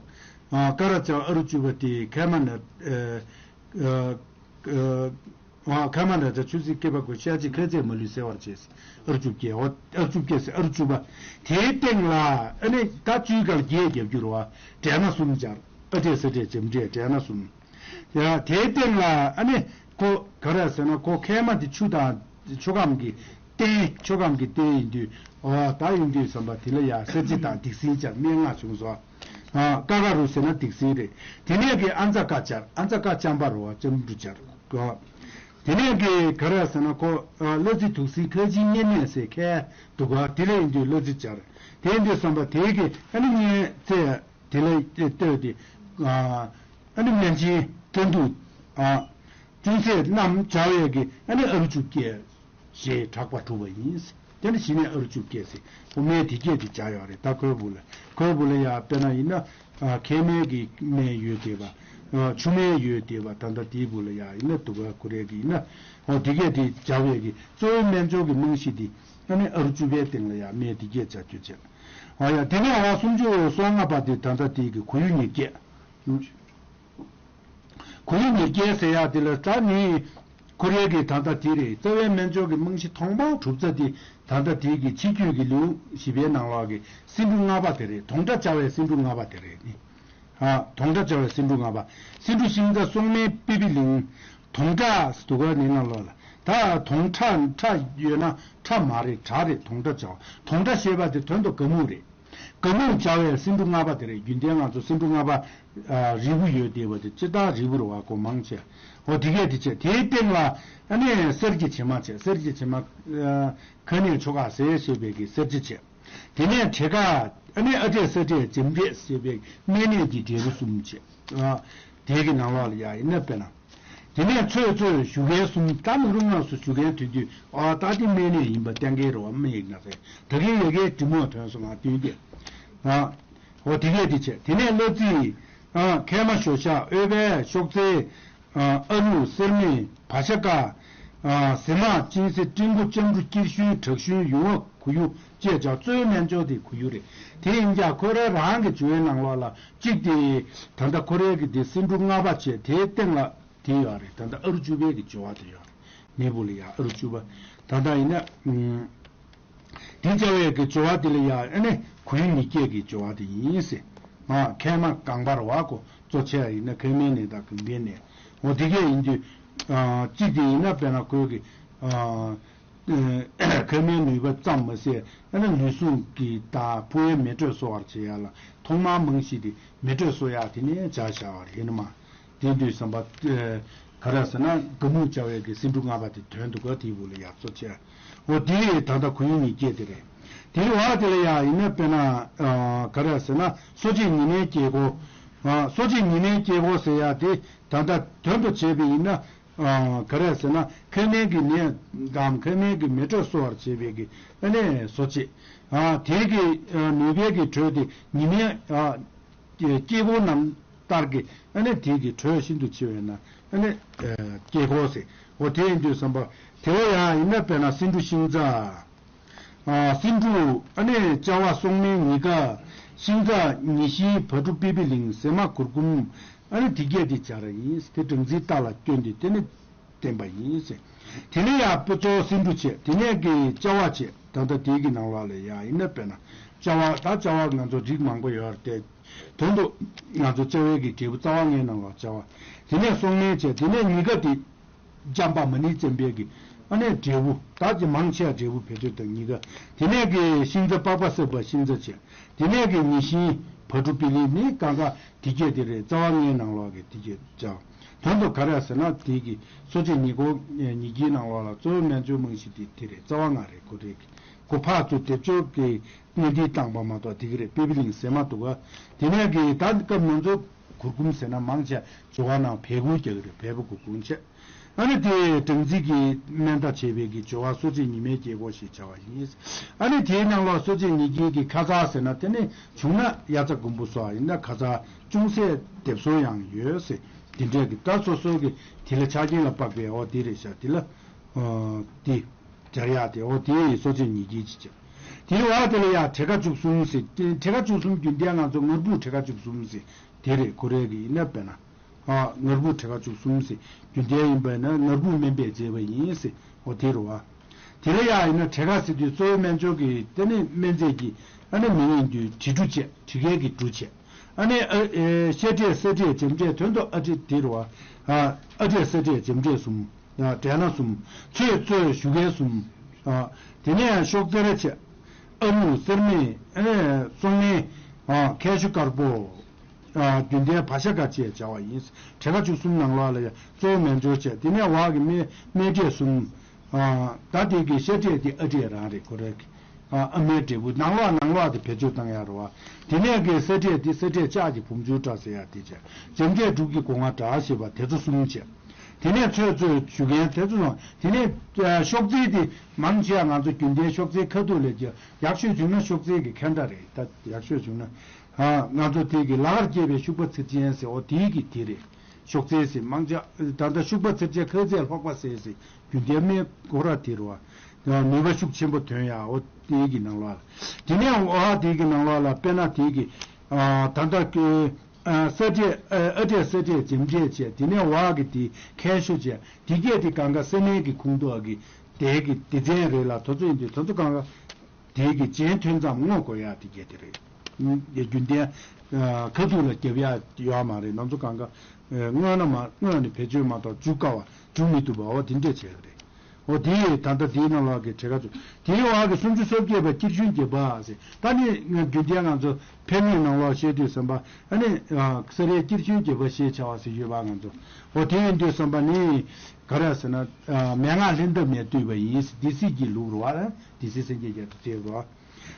ཨ། ཀ་ར་ཙ་ཨ་རུ་བཅུ་པ་དེ་ཁ་མ་ན། ཨ། ཨ། ཨ། ཁ་མ་ན་ཙ་ཆུ་ཚིག་སྐེད་པ་ཀོ་ཤ་ཅིག་ཁ་ཚད་མ་ལུས་གསལ་བར་བྱས། ཨ་རུ་བཅུ་བརྒྱད། འོ་ཨ་རུ་བཅུ་བརྒྱད་ཟེར་ཨ་རུ་བཅུ་པ། དེའི་སྟེང་ལ་ཨ་ནི་ད་བཅུའི་སྒང་བརྒྱད་བརྒྱབ་རྒྱུ་རེད་བ། འབྲས་སྣ་གསུམ་སྦྱར། ཨ་འབྲས་ས་འབྲས་འཇམ་འབྲས་འབྲས་སྣ་གསུམ། ཡ་དེའི་སྟེང་ལ་ཨ་ནི་ཁོ་ག་རེ་ཟེར་ན་ཁོ་ཁལ་མ་དེ་ཆུ་དང་ཆུ་ཁམས་ཀྱི་རྟེན། ཆུ་ཁམས་ཀྱི་རྟེན་ཡིན་དུས། འོ་ད་ཡིན་དུས་ཙམ་པ་དེ་ལ་ཡ་གསེར་བྱེ་དང་སྡིག་སྲིན་སྦྱར། སྨན་ལྔ་བྱུང་སོང་། ཨ། ཀ་ཀ་རུ་ཟེར་ན་སྡིག་སྲིན་རེད། དེ་ནས་ཀྱི་ཨ་ཛ་ཀ་སྦྱར། ཨ་ཛ་ཀ་ལྕམ་པ་རེད་བ། ལྕམ་འབྲུ་སྦྱར། དེ་ནས་ཀྱི་ག་རེ་ཟེར་ན་ཁོ། ཨ། གླ་རྩི་དུག་སྲིན་ཁ་ཆེ་གཉན་ནད་ཟེར་ཁལ་འདུག་ག་དེ་ལ་ཡིན་དུས་གླ་རྩི་སྦྱར། དེ་ཡིན་དུས་ཙམ་པ་དེའི་གི་ཨ་ནི་གཉན་ཚད། དེ་ལ་ལྟོས་ཏེ། ཨ། ཨ་ནི་སྨན་ཆེན་སྐྲན་དུག་ཨ། ཅུང་ཟད་རྣམས་སྦྱར་བའི་གི་ཨ་ནི་ཨ་རུ་བཅུ་བརྒྱད་ཞེས་གྲགས་པ་གྲུབ་པ་ཡིན། དེ་ནི་གཞི་ནས་ཨ་རུ་བཅུ་བརྒྱད་ཟེར། ཨོ་སྨན་དེ་བརྒྱད་དེ་སྦྱར་ཡོད་རེད། ད་ཁོའི་སྦུག་ལ། ཁོའི་སྦུག་ལ་ཡ་དཔེར་ན་ཡིན་ན། ཨ། མཁལ་མའི་གི་སྨན་ཡོད་བསྡད་པ། ཨ། ཆུ་སྨན་ཡོད་བསྡད་པ། ད་ལྟ་དེའི་སྦུག་ལ་ཡ་ཡིན་ན་དུག་ག་ཁོ་རེ་གི་ཡིན་ན། ཨོ་དེ་བརྒྱད་དེ་སྦྱར་བའི་གི་གཙོ་བོའི་སྨན་སྦྱོར་གི་རྨང་གཞི་དེ་ཨ་ནི་ཨ་རུ་བཅུ་པའི་སྟེང་ལ་ཡ་སྨན་དེ་བརྒྱད་སྦྱར་རྒྱུ་བྱས། ཨ་ཡ་དེ་ནས་ཨ་སུམ་ཅུ་སོ་ལྔ་པ་དེ་ད་ལྟ་དེའི་གི་གོ་ཡུ་ཉེར་བརྒྱད། གོ་ཡུ་ཉེར་བརྒྱད་ཟེར་ཡག་དེ་ལ་ད་ནི་ཁོ་རེ་གི་ད་ལྟ་དེ་རེད། རྩ་བའི་སྨན་སྦྱོར་གྱི་རྨང་གཞི་ཐོག་མར་གྲུབ་ས་དེ་ད་ལྟ་དེ་གི་ཕྱི་རྒྱུད་ཀྱི་ལེའུ་བཞི་པའི་ནང་ལོགས་ཀྱི་སེ་འབྲུ་ལྔ་པ་དེ་རེད། དོང་ཁྲ་བཅའ་བའི་སེ་འབྲུ་ལྔ་པ་དེ་རེད་ནི། ཨ། དོང་ཁྲ་བཅའ་བའི་སེ་འབྲུ་ལྔ་པ། སེ་འབྲུ་ཤིང་རྟ་སྲོག་སྨན་པི་པི་ལིང་། དོང་ཁྲ་དུག་ག་ནི་ནང་ལོགས་ལ། ད་དོང་ཁྲ་ཁྲ་ཡོད་ན་ཁྲ་མ་རེད། གྲ་རེད། དོང་ཁྲ་བཅའ་བ། དོང་ཁྲ་ཞེས་པ་དེ་དོན་དུ་ག་མུག་རེད། ག་མུག་བཅའ་བའི་སེ་འབྲུ་ལྔ་པ་དེ་རེད། རྒྱུན་ལྡན་ང་ཚོ་སེ་འབྲུ་ལྔ་པ། ཨ། རིལ་བུ་ཡོད་བསྡད་པ་དེ་སྤྱིར་བཏང་རིལ་བུ་རེད་བ། གོ་མང་ཆེ། འོ་དེ་གས་དེ་བྱས། དེའི་སྟེང་ལ་ཨ་ནི་གསེར་གྱི་བྱེ་མ་བྱས། གསེར་གྱི་བྱེ་མ། ཨ། ཁ་ནས་ཆོ་ག་ཟེར་ཞེས་པའི་གི་གསེར་གྱི་བྱས། དེ་ནས་ཁྲེ་ཀ་ཨ་ནི་ཨ་འབྲས་ས་འབྲས་འཇམ་འབྲས་ཞེས་པའི་སྨན་གནས་ཀྱི་འབྲས་བུ་གསུམ་བྱས། ཨ། དེའི་གི་ནང་ལོགས་ལ་ཡ་ཡིན་ན་དཔེར་ན། དེ་ནས་ཚོད་ཚོད་ཞུ་མཁན་གསུམ། ད་མི་རུང་ངོས་སུ་ཞུ་མཁན་དེ་དུས། ཨ། ད་དེ་སྨན་གནས་ཡིན་པ་གཏན་འཁེལ་རེད་བ། སྨན་ཡིག་ན་ཟེར། ད་གིན་ཡ་གིའི་འབྲི་མོ་ཐོན་སོང་ང་། བསྟུན་ཏེ། ཨ། འོ་དེ་གས་དེ་བྱས། དེ་ནས་གླ་རྩི། ཨ། མཁལ་མ་ཞོ་ཤ། འོད་པའི་ཤོག་རྩེ། ཨ། ཨ་རུ། གསེར་མིག་བ་ཤ་ཀ་ཨ། ཟེ་མ། གཅིན་ཟེ། སྤྲིན་ཕུང་། སྐྱ་འབྲུ། སྐྱིར་ཤུན། བྲག་ཤུན། ཡུ་བ། གོ་ཡུ་བཅས་ཀྱང་གཙོ་བོའི་སྨན་སྦྱོར་དེ་གོ་ཡུ་རེད། དེ་ཡིན་ཀྱང་ཁོ་རང་རང་གི་སྦྱོར་བའི་ནང་ལོགས་ལ་གཅིག་དེ་ད་ལྟ་ཁོ་རའི་གི་དེ་སེ་འབྲུ་ལྔ་པ་བྱས། དེའི་སྟེང་ལ་དེ་ཡོད་རེད། ད་ལྟ་ཨ་རུ་བཅུ་པའི་གི་སྦྱོར་བ་དེ་ཡོད་རེད། མེ་བུ་ལ་ཡ་ཨ་རུ་བཅུ་པ། ད་ལྟ་ཡིན་ན། ཨུམ། དེ་བཅའ་བའི་གི་སྦྱོར་བ་དེ་ལ་ཡ་ཨ་ནི་གོ་ཡུ་ཉེར་བརྒྱད་ཀྱི་སྦྱོར་བ་དེ་ཡིན་ཟེར། ཨ། མཁལ་མ་རྐང་པ་རེད་བ། ཁོ་གཙོ་ཆེ་བ་ཡིན་ན་མཁལ་མའི་ནད་དང་གོང་ཁུན་ནད། འོ་དེ་གས་ཡིན་དུས། ཨ་གཅིག་དེ་ཡིན་ན་དཔེར་ན་ཁོའི་གི་ཨ་ཁ་མའི་ནུས་པ་ཙམ་མ་ཟད་ཨ་ནི་ལུས་ཟུངས་ཀྱི་དང་ཕོ་བའི་མེ་དྲོད་གསོ་བར་བྱེད་ཡ་ལ་ཐོག་མར་རྨང་གཞི་དེ་མེ་དྲོད་གསོ་ཡ་དེ་ནས་བྱ་བཞག་པ་རེད། ཡིན་ནི་མ། དེ་དུས་བསམ་པ། ཨེ། ག་རེ་ཟེར་ན་དགའ་མོས་བྱ་བའི་གི་སེ་འབྲུ་ལྔ་པ་དེ་དོན་དུ་ག་དེའི་བུ་ལ་ཡར་གཙོ་ཆེ། འོ་དེ་ད་ལྟ་ཁོ་ཡུལ་ཉིད་སྐྱེས་དེ་རེད། དེའི་བར་དེ་ལ་ཡ་ཡིན་ན་དཔེར་ན། ཨ། ག་རེ་ཟེར་ན་གསོ་དཔྱད་ཉི་མའི་སྐྱེ་སྒོ། ཨ། གསོ་དཔྱད་ཉི་མའི་སྐྱེ་སྒོ་ཟེར་ཡ་དེ་ད་ལྟ་དོན་དུ་བྱས་པ་ཡིན་ན། ཨ། ག་རེ་ཟེར་ན་མཁལ་མའི་གི་ནད་དང་མཁལ་མའི་གི་མེ་དྲོད་གསོ་བར་བྱེད་པའི་གི་ཨ་ནི་གསོ་དཔྱད། ཨ། དེའི་གི་ཨ་ནུས་པའི་གི་དྲོད་དེ་ཉི་མའི། ཨ། སྐྱེ་སྒོ་རྣམས་ལྟར་གྱི་ཨ་ནི་དེ་གི་དྲོད་ཤིན་ཏུ་ཆེ་བས་ན་ཨ་ནི་སྐྱེ་སྒོ་ཟེར། འོ་དེ་ཡིན་དུས་བསམ་པ་དེ་བ་ཡང་ཡིན་ན་དཔེར་ན་སེ་འབྲུ་ཤིང་རྩ། སེ་འབྲུ་ཨ་ནི་ལྕ་བ་སོག་མའི་ཉི་ག་ཤིང་རྩ་ཉི་ཤིང་བ་ཕྲུག་པི་པི་ལིང་ཟེ་མ་གུར་གུམ་ཨ་ནི་དེ་གས་དེ་སྦྱར་ཡིན། དེ་སྦྲང་རྩིའི་རྟ་ལ་བསྐྱོན་ཏེ་དེ་ནི་བསྟེན་པ་ཡིན་ཟེར། དེ་ནས་ཡང་དཔེ་གཙོ་བོ་སེ་འབྲུ་བྱས། དེ་ནས་ཀྱི་ལྕ་བ་བྱས། ད་ལྟ་དེའི་གི་ནང་ལོགས་ལ་ཡང་ཡིན་ན་དཔེར་ན་ལྕ་བ། ད་ལྕ་བ་ང་ཚོ་རིགས་མང་པོ་ཡོད་རེད་དེ། དོན་དུ་ང་ཚོ་ལྕ་བའི་གི་འབྲས་བུ་རྩ་བ་ལྔའི་ནང་ལོགས་ལྕ་བ། དེ་ནས་སོག་མའི་བྱས། དེ་ནས་ཉི་ག་དེ་འཇམ་པ་མ་ཎི་བཙན་པའི་གི་ཨ་ནས་འབྲས་བུ། ད་ཀྱི་མང་ཆེ་བ་འབྲས་བུ་བེད་སྤྱོད་དང་ཉི་ག། དེ་ནས་ཀྱི་ཤིང་རྩ་པགས་པ་བསྲེགས་པ་ཤིང་རྩ་བྱས། དེ་ནས་ཀྱི་ཉི་ཤིང་བ་ཕྲུག་པི་ལི་ནི་གང་ག་དེ་གས་དེ་རེད། རྩ་བ་ལྔའི་ནང་ལོགས་ཀྱི་དེ་གས་ཅང་། དོན་དུ་ག་རེ་ཟེར་ན་དེ་གི་གསོ་དཔྱད་ཉི་གོ་ཉི་གིའི་ནང་ལོགས་ལ་གཙོ་བོ་སྨན་སྦྱོར་རྨང་གཞི་དེ་དེ་རེད། རྩ་བ་ལྔ་རེད། ཁོ་རེད། ཁོ་ཕར་ཚུར་སྡེབ་སྦྱོར་གྱི་གནད་འདི་བཏང་པ་མ་གཏོགས་དེ་གི་རེད། པི་པི་ལིང་ཟེར་མ་འདུག་ག། དེ་ནས་གི་ད་སྐབས་ང་ཚོ་གུར་གུམ་ཟེར་ན་མང་ཆེ་སྦྱོར་བ་ནང་བལ་གུར་རྒྱག་གི་རེད། བལ་པོ་གུར་གུམ་བྱས། ཨ་ནི་དེ་སྦྲང་རྩི་གི་སྨན་རྟགས་བྱས་པའི་གི་སྦྱོར་བ་གསོ་དཔྱད་ཉི་མའི་སྐྱེ་སྒོ་ཞེས་བྱ་བ་ཡིན། ཨ་ནི་དེའི་ནང་ལ་གསོ་དཔྱད་ཉི་གིའི་གི་ཁ་ཚ་ཟེར་ན་དེ་ནི་བྱུང་ན་དབྱར་རྩྭ་དགུན་འབུ་སོགས་ཡིན་ན་ཁ་ཚ་ཅུང་ཟད་འདེབས་སྲོལ་ཡང་ཡོད་ཟེར། དེ་འདྲས་ཀྱི་ད་སོ་སོ་གི་དེ་ལ་ཆ་རྐྱེན་ལ་དཔག་པའི་འོ་དེ་རེད་ཤག། དེ་ལ་ཨ་དེ་སྦྱར་ཡག་དེ་འོ་དེ་གསོ་དཔྱད་ཉི་གི་ཅི་བྱ། དེའི་འོག་དེ་ལ་ཡང་ཁྲེ་ཁ་བཅུ་གསུམ་ཟེར། ཁྲེ་ཁ་བཅུ་གསུམ་རྒྱུན་ལྡན་ང་ཚོ་ངར་འབུ་ཁྲེ་ཁ་བཅུ་གསུམ་ཟེར། དེ་རེད། ཁོ་རེ་གི་ཡིན་ན་དཔེར་ན། ཨ། ངར་འབུ་ཁྲེ་ཁ་བཅུ་གསུམ་ཟེར། རྒྱུན་ལྡན་ཡིན་པས་ན་ངར་འབུ་སྨན་པས་མཛད་པ་ཡིན་ཟེར། འོ་དེ་རུ་བ། དེ་ལ་ཡང་ཡིན་ན་ཁྲེ་ཁ་ཟེར་དུས་གཙོ་བོའི་སྨན་སྦྱོར་གྱི་དེ་ནི་སྨན་རྫས་ཀྱི་ཨ་ནི་མིང་ཡིན་དུས་དྲི་གྲུ་བྱས། དྲི་གའི་གི་གྲུ་བྱས། ཨ་ནི་ཨ་ཨེ་ཤ་ཁྲག་སྲེག་ཁྲག་འཇམ་ཁྲག་དོན་དུ་ཨ་ཁྲག་དེ་རུ་བ། ཨ་ཨ་ཁྲག་སྲེག་ཁྲག་འཇམ་ཁྲག་གསུམ། ཨ་འབྲས་སྣ་གསུམ། ཚོས་གཙོས་བཞུ་རྒྱས་གསུམ། ཨ་དེ་ནས་ཡང་གཤོག་རྩེར་བྱས། ཨ་རུ་སེར་སྨད། ཨ་ནི་སོག་སྨན། ཨ་ཁལ་ཤུ་དཀར་པོ། ཨ་རྒྱུན་ལྡན་བ་ཤ་ཀ་ཅེས་བྱ་བ་ཡིན། ཁྲེ་ཁ་བཅུ་གསུམ་ནང་ལོགས་ལ་ཡང་གཙོ་བོ་སྨན་སྦྱོར་བྱས། དེ་ནས་འོག་གི་སྨན་སྨན་ཁྲག་གསུམ། ཨ་ད་དེ་གི་ཤ་ཁྲག་དེ་ཨ་ཁྲག་རང་རེད། ཁོ་རེ་གི་ཨ་ཨ་མའི་འབྲས་བུ་ནང་ལོགས་ནང་ལོགས་དེ་བེད་སྤྱོད་བཏང་ཡ་རེད་བ། དེ་ནས་གི་སྲེག་ཁྲག་དེ་སྲེག་ཁྲག་ལྕགས་ཀྱི་བུམ་ཆུང་འདྲ་ཟེར་ཡ་དེ་བྱས། འཇམ་ཁྲག་འབྲུག་གི་སྒོ་ང་འདྲ་ཞེས་པ་དེ་ཚོ་གསུམ་བྱས། དེ་ནས་ཚོས་གཙོས་བཞུ་མཁན་དེ་ཚོ་ལ། དེ་ནས་ཨ་གཤོག་རྩལ་དེ་མང་ཆེ་བ་ང་ཚོ་རྒྱུན་ལྡན་གཤོག་རྩལ་ཁ་ཐུག་ལས་ཀྱི་ཡག་ཤོས་བྱུང་ན་གཤོག་རྩལ་གྱི་མཁན་འདྲ་རེད། ད་ཡག་ཤོས་བྱུང་ན་ཨ་ང་ཚོ་དེ་གི་ལ་གར་སྐྱེས་པའི་ཤུག་པ་ཚིལ་ཅན་ཟེར། འོ་དེའི་གི་དེ་རེད། གཤོག་རྩལ་ཟེར་མང་ཆེ་ད་ལྟ་ཤུག་པ་ཚིལ་ཅན་ཁ་ཚད་ལྷོག་པ་ཟེར་ཟེར་རྒྱུན་ལྡན་སྨན་སྐོར་ར་དེ་རུ་བ། ནུས་པ་ཤུགས་ཆེན་པོ་ཐོན་ཡ། འོ་དེའི་གི་ནང་ལོགས་ལ། དེ་ནས་འོ་ཨ་དེའི་གི་ནང་ལོགས་ལ་དཔེར་ན་དེའི་གི་ཨ་ད་ལྟ་གི་ཨ་སྲེག་ཁྲག་ཨ་ཨ་ཁྲག་སྲེག་ཁྲག་འཇམ་ཁྲག་བྱས། དེ་ནས་འོག་གི་དེ་ཁལ་ཤུ་བྱས། དེ་གས་དེ་གང་ག་སྲེག་སྨན་གྱི་ཁུངས་གཏུགས་ཀྱི་དེ་གི་སྡེ་ཚན་རེད་ལ། དེ་ཚོ་ཡིན་དུས་དེ་ཚོ་གང་ག་དེ་གི་རྗེས་མཐུན་ཙམ་བསྔོ་དགོས་ཡ་དེ་གས་དེ་རེད། རྒྱུན་ལྡན་ཁ་ཐུག་ལ་རྒྱབ་ཡ་ཡོད་མ་རེད། ང་ཚོ་གང་ག་བསྔོས་ན་མ་བསྔོས་ནས་བེད་སྤྱོད་མ་གཏོགས་འཇུ་དཀའ་བ་འཇུ་མི་ཐུབ་པ་འོ་དེ་འདྲས་བྱས་རེད། འོ་དེ་ད་ལྟ་དེའི་ནང་ལོགས་ཀྱི་ཁྲེ་ཁ་བཅུ། དེའི་འོག་གི་སུམ་ཅུ་སོ་བརྒྱད་པ་དཀྱིལ་ཆུན་རྒྱས་པ་ཟེར། ད་ནི་ང་རྒྱུན་ལྡན་ང་ཚོ་ཕན་ནུས་ནང་ལོགས་བཤད་དུས་བསམ་པ་ཨ་ནི་ས་རའི་དཀྱིལ་ཆུན་རྒྱས་པ་ཞེས་བྱ་བ་ཟེར་ཡོད་པ་ང་ཚོ། འོ་དེ་ཡིན་དུས་བསམ་པ་ནི་ག་རེ་ཟེར་ན་མན་ངག་ལྷན་ཐབས་ནས་བཏུས་པ་ཡིན། སྡེ་སྲིད་ཀྱི་ལུགས་རུ་བ། སྡེ་སྲིད་སེང་གེ་རྒྱལ་པོ་བྱས་རུ་བ།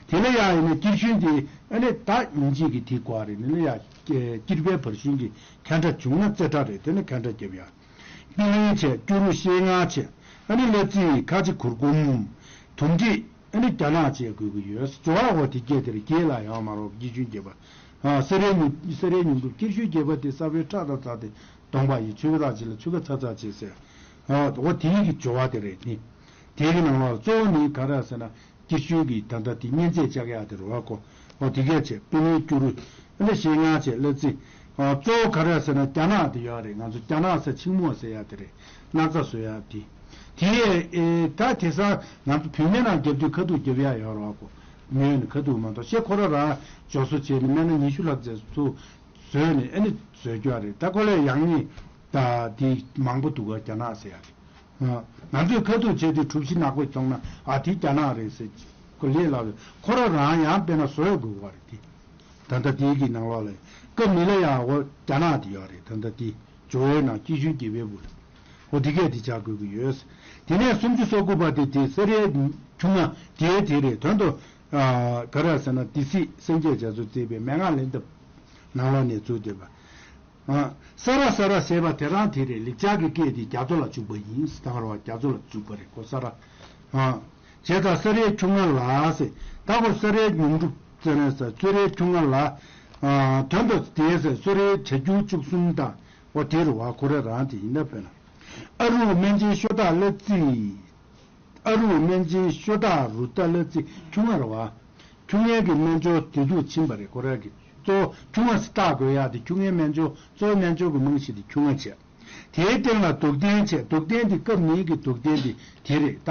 དེ་ལ་ཡང་ཡིན་ན་དཀྱིལ་ཆུན་དེ་ཨ་ནི་ད་ཉིན་གཅིག་གི་དེ་དགོས་རེད། ནི་ལ་ཡང་དཀྱིལ་པའི་བར་ཤིང་གི་ཁ་འདྲ་བྱུང་ན་རྩེ་གྲ་རེད། དེ་ནི་ཁ་འདྲ་རྒྱབ་ཡ། པི་ལིང་བྱས། སྐྱུ་རུ་ཤེལ་དངར་བྱས། ཨ་ནི་གླ་རྩི་ཁ་ཆེ་གུར་གུམ། དུམ་དྲེད་ཨ་ནི་རྒྱ་ནག་བཅས་དགོས་ཀྱི་ཡོད། སྦྱོར་བ་འོ་དེ་སྐད་དེར་རྒྱས་ལ་ཡང་མ་རོགས་དཀྱིལ་ཆུན་རྒྱས་པ། ཨ་ས་རའི་ཉུང་ས་རའི་ཉུང་འགྲུབ་དཀྱིལ་ཆུན་རྒྱས་པ་དེ་ས་བོན་ཁྲག་དང་བཙགས་ཏེ་བསྡོངས་པ་ཡི། ཆུ་ཁ་ཚ་ཅིག་ལ་ཆུ་ཁ་ཚ་ཚ་ཅིག་ཟེར། ཨ་འོ་དེའི་གི་སྦྱོར་བ་དེ་རེད་ནི། དེའི་གི་ནང་ལ་གཙོ་བོ་ནི་ག་རེ་ཟེར་ན། དཀྱིལ་ཆུན་གྱི་ད་ལྟ་དེ་གཉན་ཚད་ལྕགས་ཡག་དེ་རུ་བ་ཀོ། འོ་དེ་གས་བྱས། པི་ལིང་སྐྱུ་རུ། ཨ་ནི་ཤེལ་དངར་བྱས། གླ་རྩི། ཨ་གཙོ་བོ་ག་རེ་ཟེར་ན་རྒྱ་ནག་དེ་ཡོད་རེད། ང་ཚོ་རྒྱ་ནག་ས་ཆིང་མོ་ཟེར་ཡ་དེ་རེད། སྣག་ཚ་བཟོ་ཡ་དེ། དེ་ཨེ་ད་དེང་སང་ང་ཚོ་བུད་མེད་ནང་རྒྱབ་དུས་ཁ་ཐུག་རྒྱབ་ཡ་ཡོད་རེད་བ་ཀོ། ཉོས་ནས་ཁ་ཐུག་མ་གཏོགས་ཤེལ་ཁོ་ར་རང་འཇོག་བཟོ་བྱས་ནས་སྨན་སྣ་ཉི་ཤུ་ལྷག་ཙམ་ཚུར་བཟོས་ནས་ཨ་ནི་བཟོས་རྒྱུ་རེད། ད་ཁོ་ལས་ཡང་ནི། ད་དེ་མང་པོ་འདུག་ག་རྒྱ་ནག་ཟེར་ཡ་རེད། ང་ཚོས་ཁ་ཐུག་བྱས་དུས་གྲུ་བཞི་ནག་པོ་བཙོང་ན་ཨ་དེ་རྒྱ་ནག་རེད་ཟེར་གོ་ལས་སླ་བས་ཁོ་རང་རང་ཡང་དཔེར་ན་བཟོ་ཡ་དགོས་པ་རེད་དེ། ད་ལྟ་དེའི་གི་ནང་ལོགས་ལ་སྐབས་མི་ལ་ཡང་འོ་རྒྱ་ནག་དེ་ཡོད་རེད། ད་ལྟ་དེ་ཇོ་ཝེ་ནང་སྐྱིད་གཤོངས་དགེ་བའི་བུ་ལ་འོ་དེ་གས་དེ་བྱ་དགོས་ཀྱི་ཡོད། དེ་ནས་སུམ་ཅུ་སོ་དགུ་པ་དེ་དེ་ས་རའི་ཁྱུང་ང་དེའི་དེ་རེད། དོན་དུ་ག་རེ་ཟེར་ན་སྡེ་སྲིད་སེང་གེ་རྒྱ་མཚོས་མཛད་པའི་མན་ངག་ལེན་ཐབས་ནང་ལོགས་ནས་བཙུགས་བསྡད་པ། ཨ། ས་ར་ས་ར་ཟེར་བ་དེ་རང་དེ་རེད། ལེགས་སྦྱར་གྱི་སྐད་དེ་རྒྱ་མཚོ་ལ་འཇུག་པ་ཡིན་ཟེར། ད་ག་རེ་བ་རྒྱ་མཚོ་ལ་འཇུག་པ་རེད་ཁོ་ས་ར། ཨ། བྱས་ཙང་ས་རའི་ཁྱུང་ང་ལ་ཟེར། ད་ཁོ་ས་རའི་ཉུང་གྲུབ་ཟེར་ནས་ཟེར་ས་རའི་ཁྱུང་ང་ལ། ཨ། དོན་དུ་དེའི་ཟེར་ས་རའི་བྱ་འགྱུར་བཅུ་གསུམ་དང་འོ་དེ་རེད་བ། ཁོ་རེ་རང་དེ་ཡིན་ན་དཔེར་ན། ཨ་རུ་སྨན་ཆེན་ཤོ་སྟག་གླ་རྩི། ཨ་རུ་སྨན་ཆེན་ཤོ་སྟག་རུ་སྟག་གླ་རྩི་ཁྱུང་ང་རེད་བ། ཁྱུང་ངན་གྱི་སྨན་སྦྱོར་དེ་དུས་ཕྱིན་པ་རེད་ཁོ་རང་གི། གཙོ་བོ་ཁྱུང་ང་ཟེར་བཏགས་དགོས་ཡག་དེ་ཁྱུང་ངན་སྨན་སྦྱོར་གཙོ་བོ་སྨན་སྦྱོར་གྱི་རྨང་གཞི་དེ་ཁྱུང་ང་བྱས། དེའི་སྟེང་ལ་དུག་ལྡན་བྱས། དུག་ལྡན་དེ་སྐབས་མིན་གྱི་དུག་ལྡན་དེ་དེ་རེད་ད།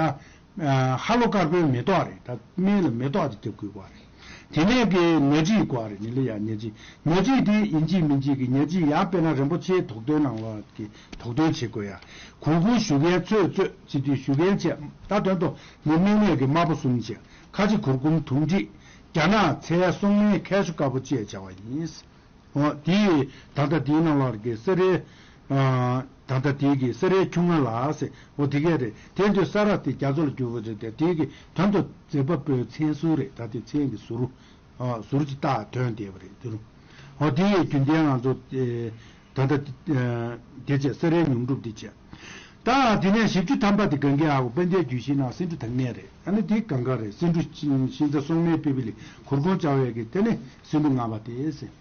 ཧ་ལོ་དཀར་པོའི་མེ་ཏོག་རེད་ད། སྨན་ལ་མེ་ཏོག་དེ་རྒྱབ་དགོས་པ་རེད། དེ་ནས་གི་ཉ་ལྕིའི་སྐོར་རེད། ཉི་ལི་ཡ་ཉ་ལྕི། ཉ་ལྕི་དེ་ཡིན་གཅིག་མིན་གཅིག་གི་ཉ་ལྕི་ཡང་དཔེར་ན་རིན་པོ་ཆེའི་དོགས་འདོན་ནང་ལོགས་ཀྱི་དོགས་འདོན་བྱེད་དགོས་ཡ། གུར་གུམ་ཞུ་མཁན་ཚོས་རྩོད་བྱེད་དུས་ཞུ་མཁན་བྱས་ད་དོན་དུ་ནི་སྨན་གནས་ཀྱི་དམར་པོ་གསུམ་བྱས། ཁ་ཆེ་གུར་གུམ་དུང་སྒྲིག་རྒྱ་ནག་ཚལ་སོང་མའི་ཁལ་ཤོ་དཀར་པོ་བཅས་བྱ་བ་ཡིན། འོ་དེ་ད་ལྟ་དེའི་ནང་ལོགས་ཀྱི་ས་རའི། ད་ལྟ་དེའི་གི་ས་རའི་ཁྱུང་ང་ལ་ཟེར་འོ་དེ་གས་རེད། དེ་དུས་ས་ར་དེ་རྒྱ་མཚོ་ལ་གྱུར་པ་རེད་དེ། དེའི་གི་དོན་དུ་མཛད་པ་པོའི་མཚན་ཟུར་རེད། ད་དེ་མཚན་གི་ཟུར། ཟུར་གྱི་རྟགས་ཐོན་བསྡད་པ་རེད་དེ་རུ། འོ་དེ་ཡི་རྒྱུན་ལྡན་ང་ཚོ་ད་ལྟ་དེ་བྱས་ས་རའི་ཉུང་གྲུབ་དེ་བྱས། ད་དེ་ནས་བཞི་བཅུ་ཐམ་པ་དེ་གངྒཱའི་ཨ་ཁུ་དཔལ་ལྡན་རྒྱུད་བཞིའི་ནང་སེང་འབྲུ་དང་ནས་རེད། ཨ་ནི་དེ་གངྒཱ་རེད། སེང་འབྲུ་ཤིང་ཤིང་རྩ་སོང་མའི་པི་པི་ལི་གུར་གུམ་བྱ་བའི་གི་དེ་ནི་སེང་འབྲུ་ལྔ་པ་དེ་ཟེར།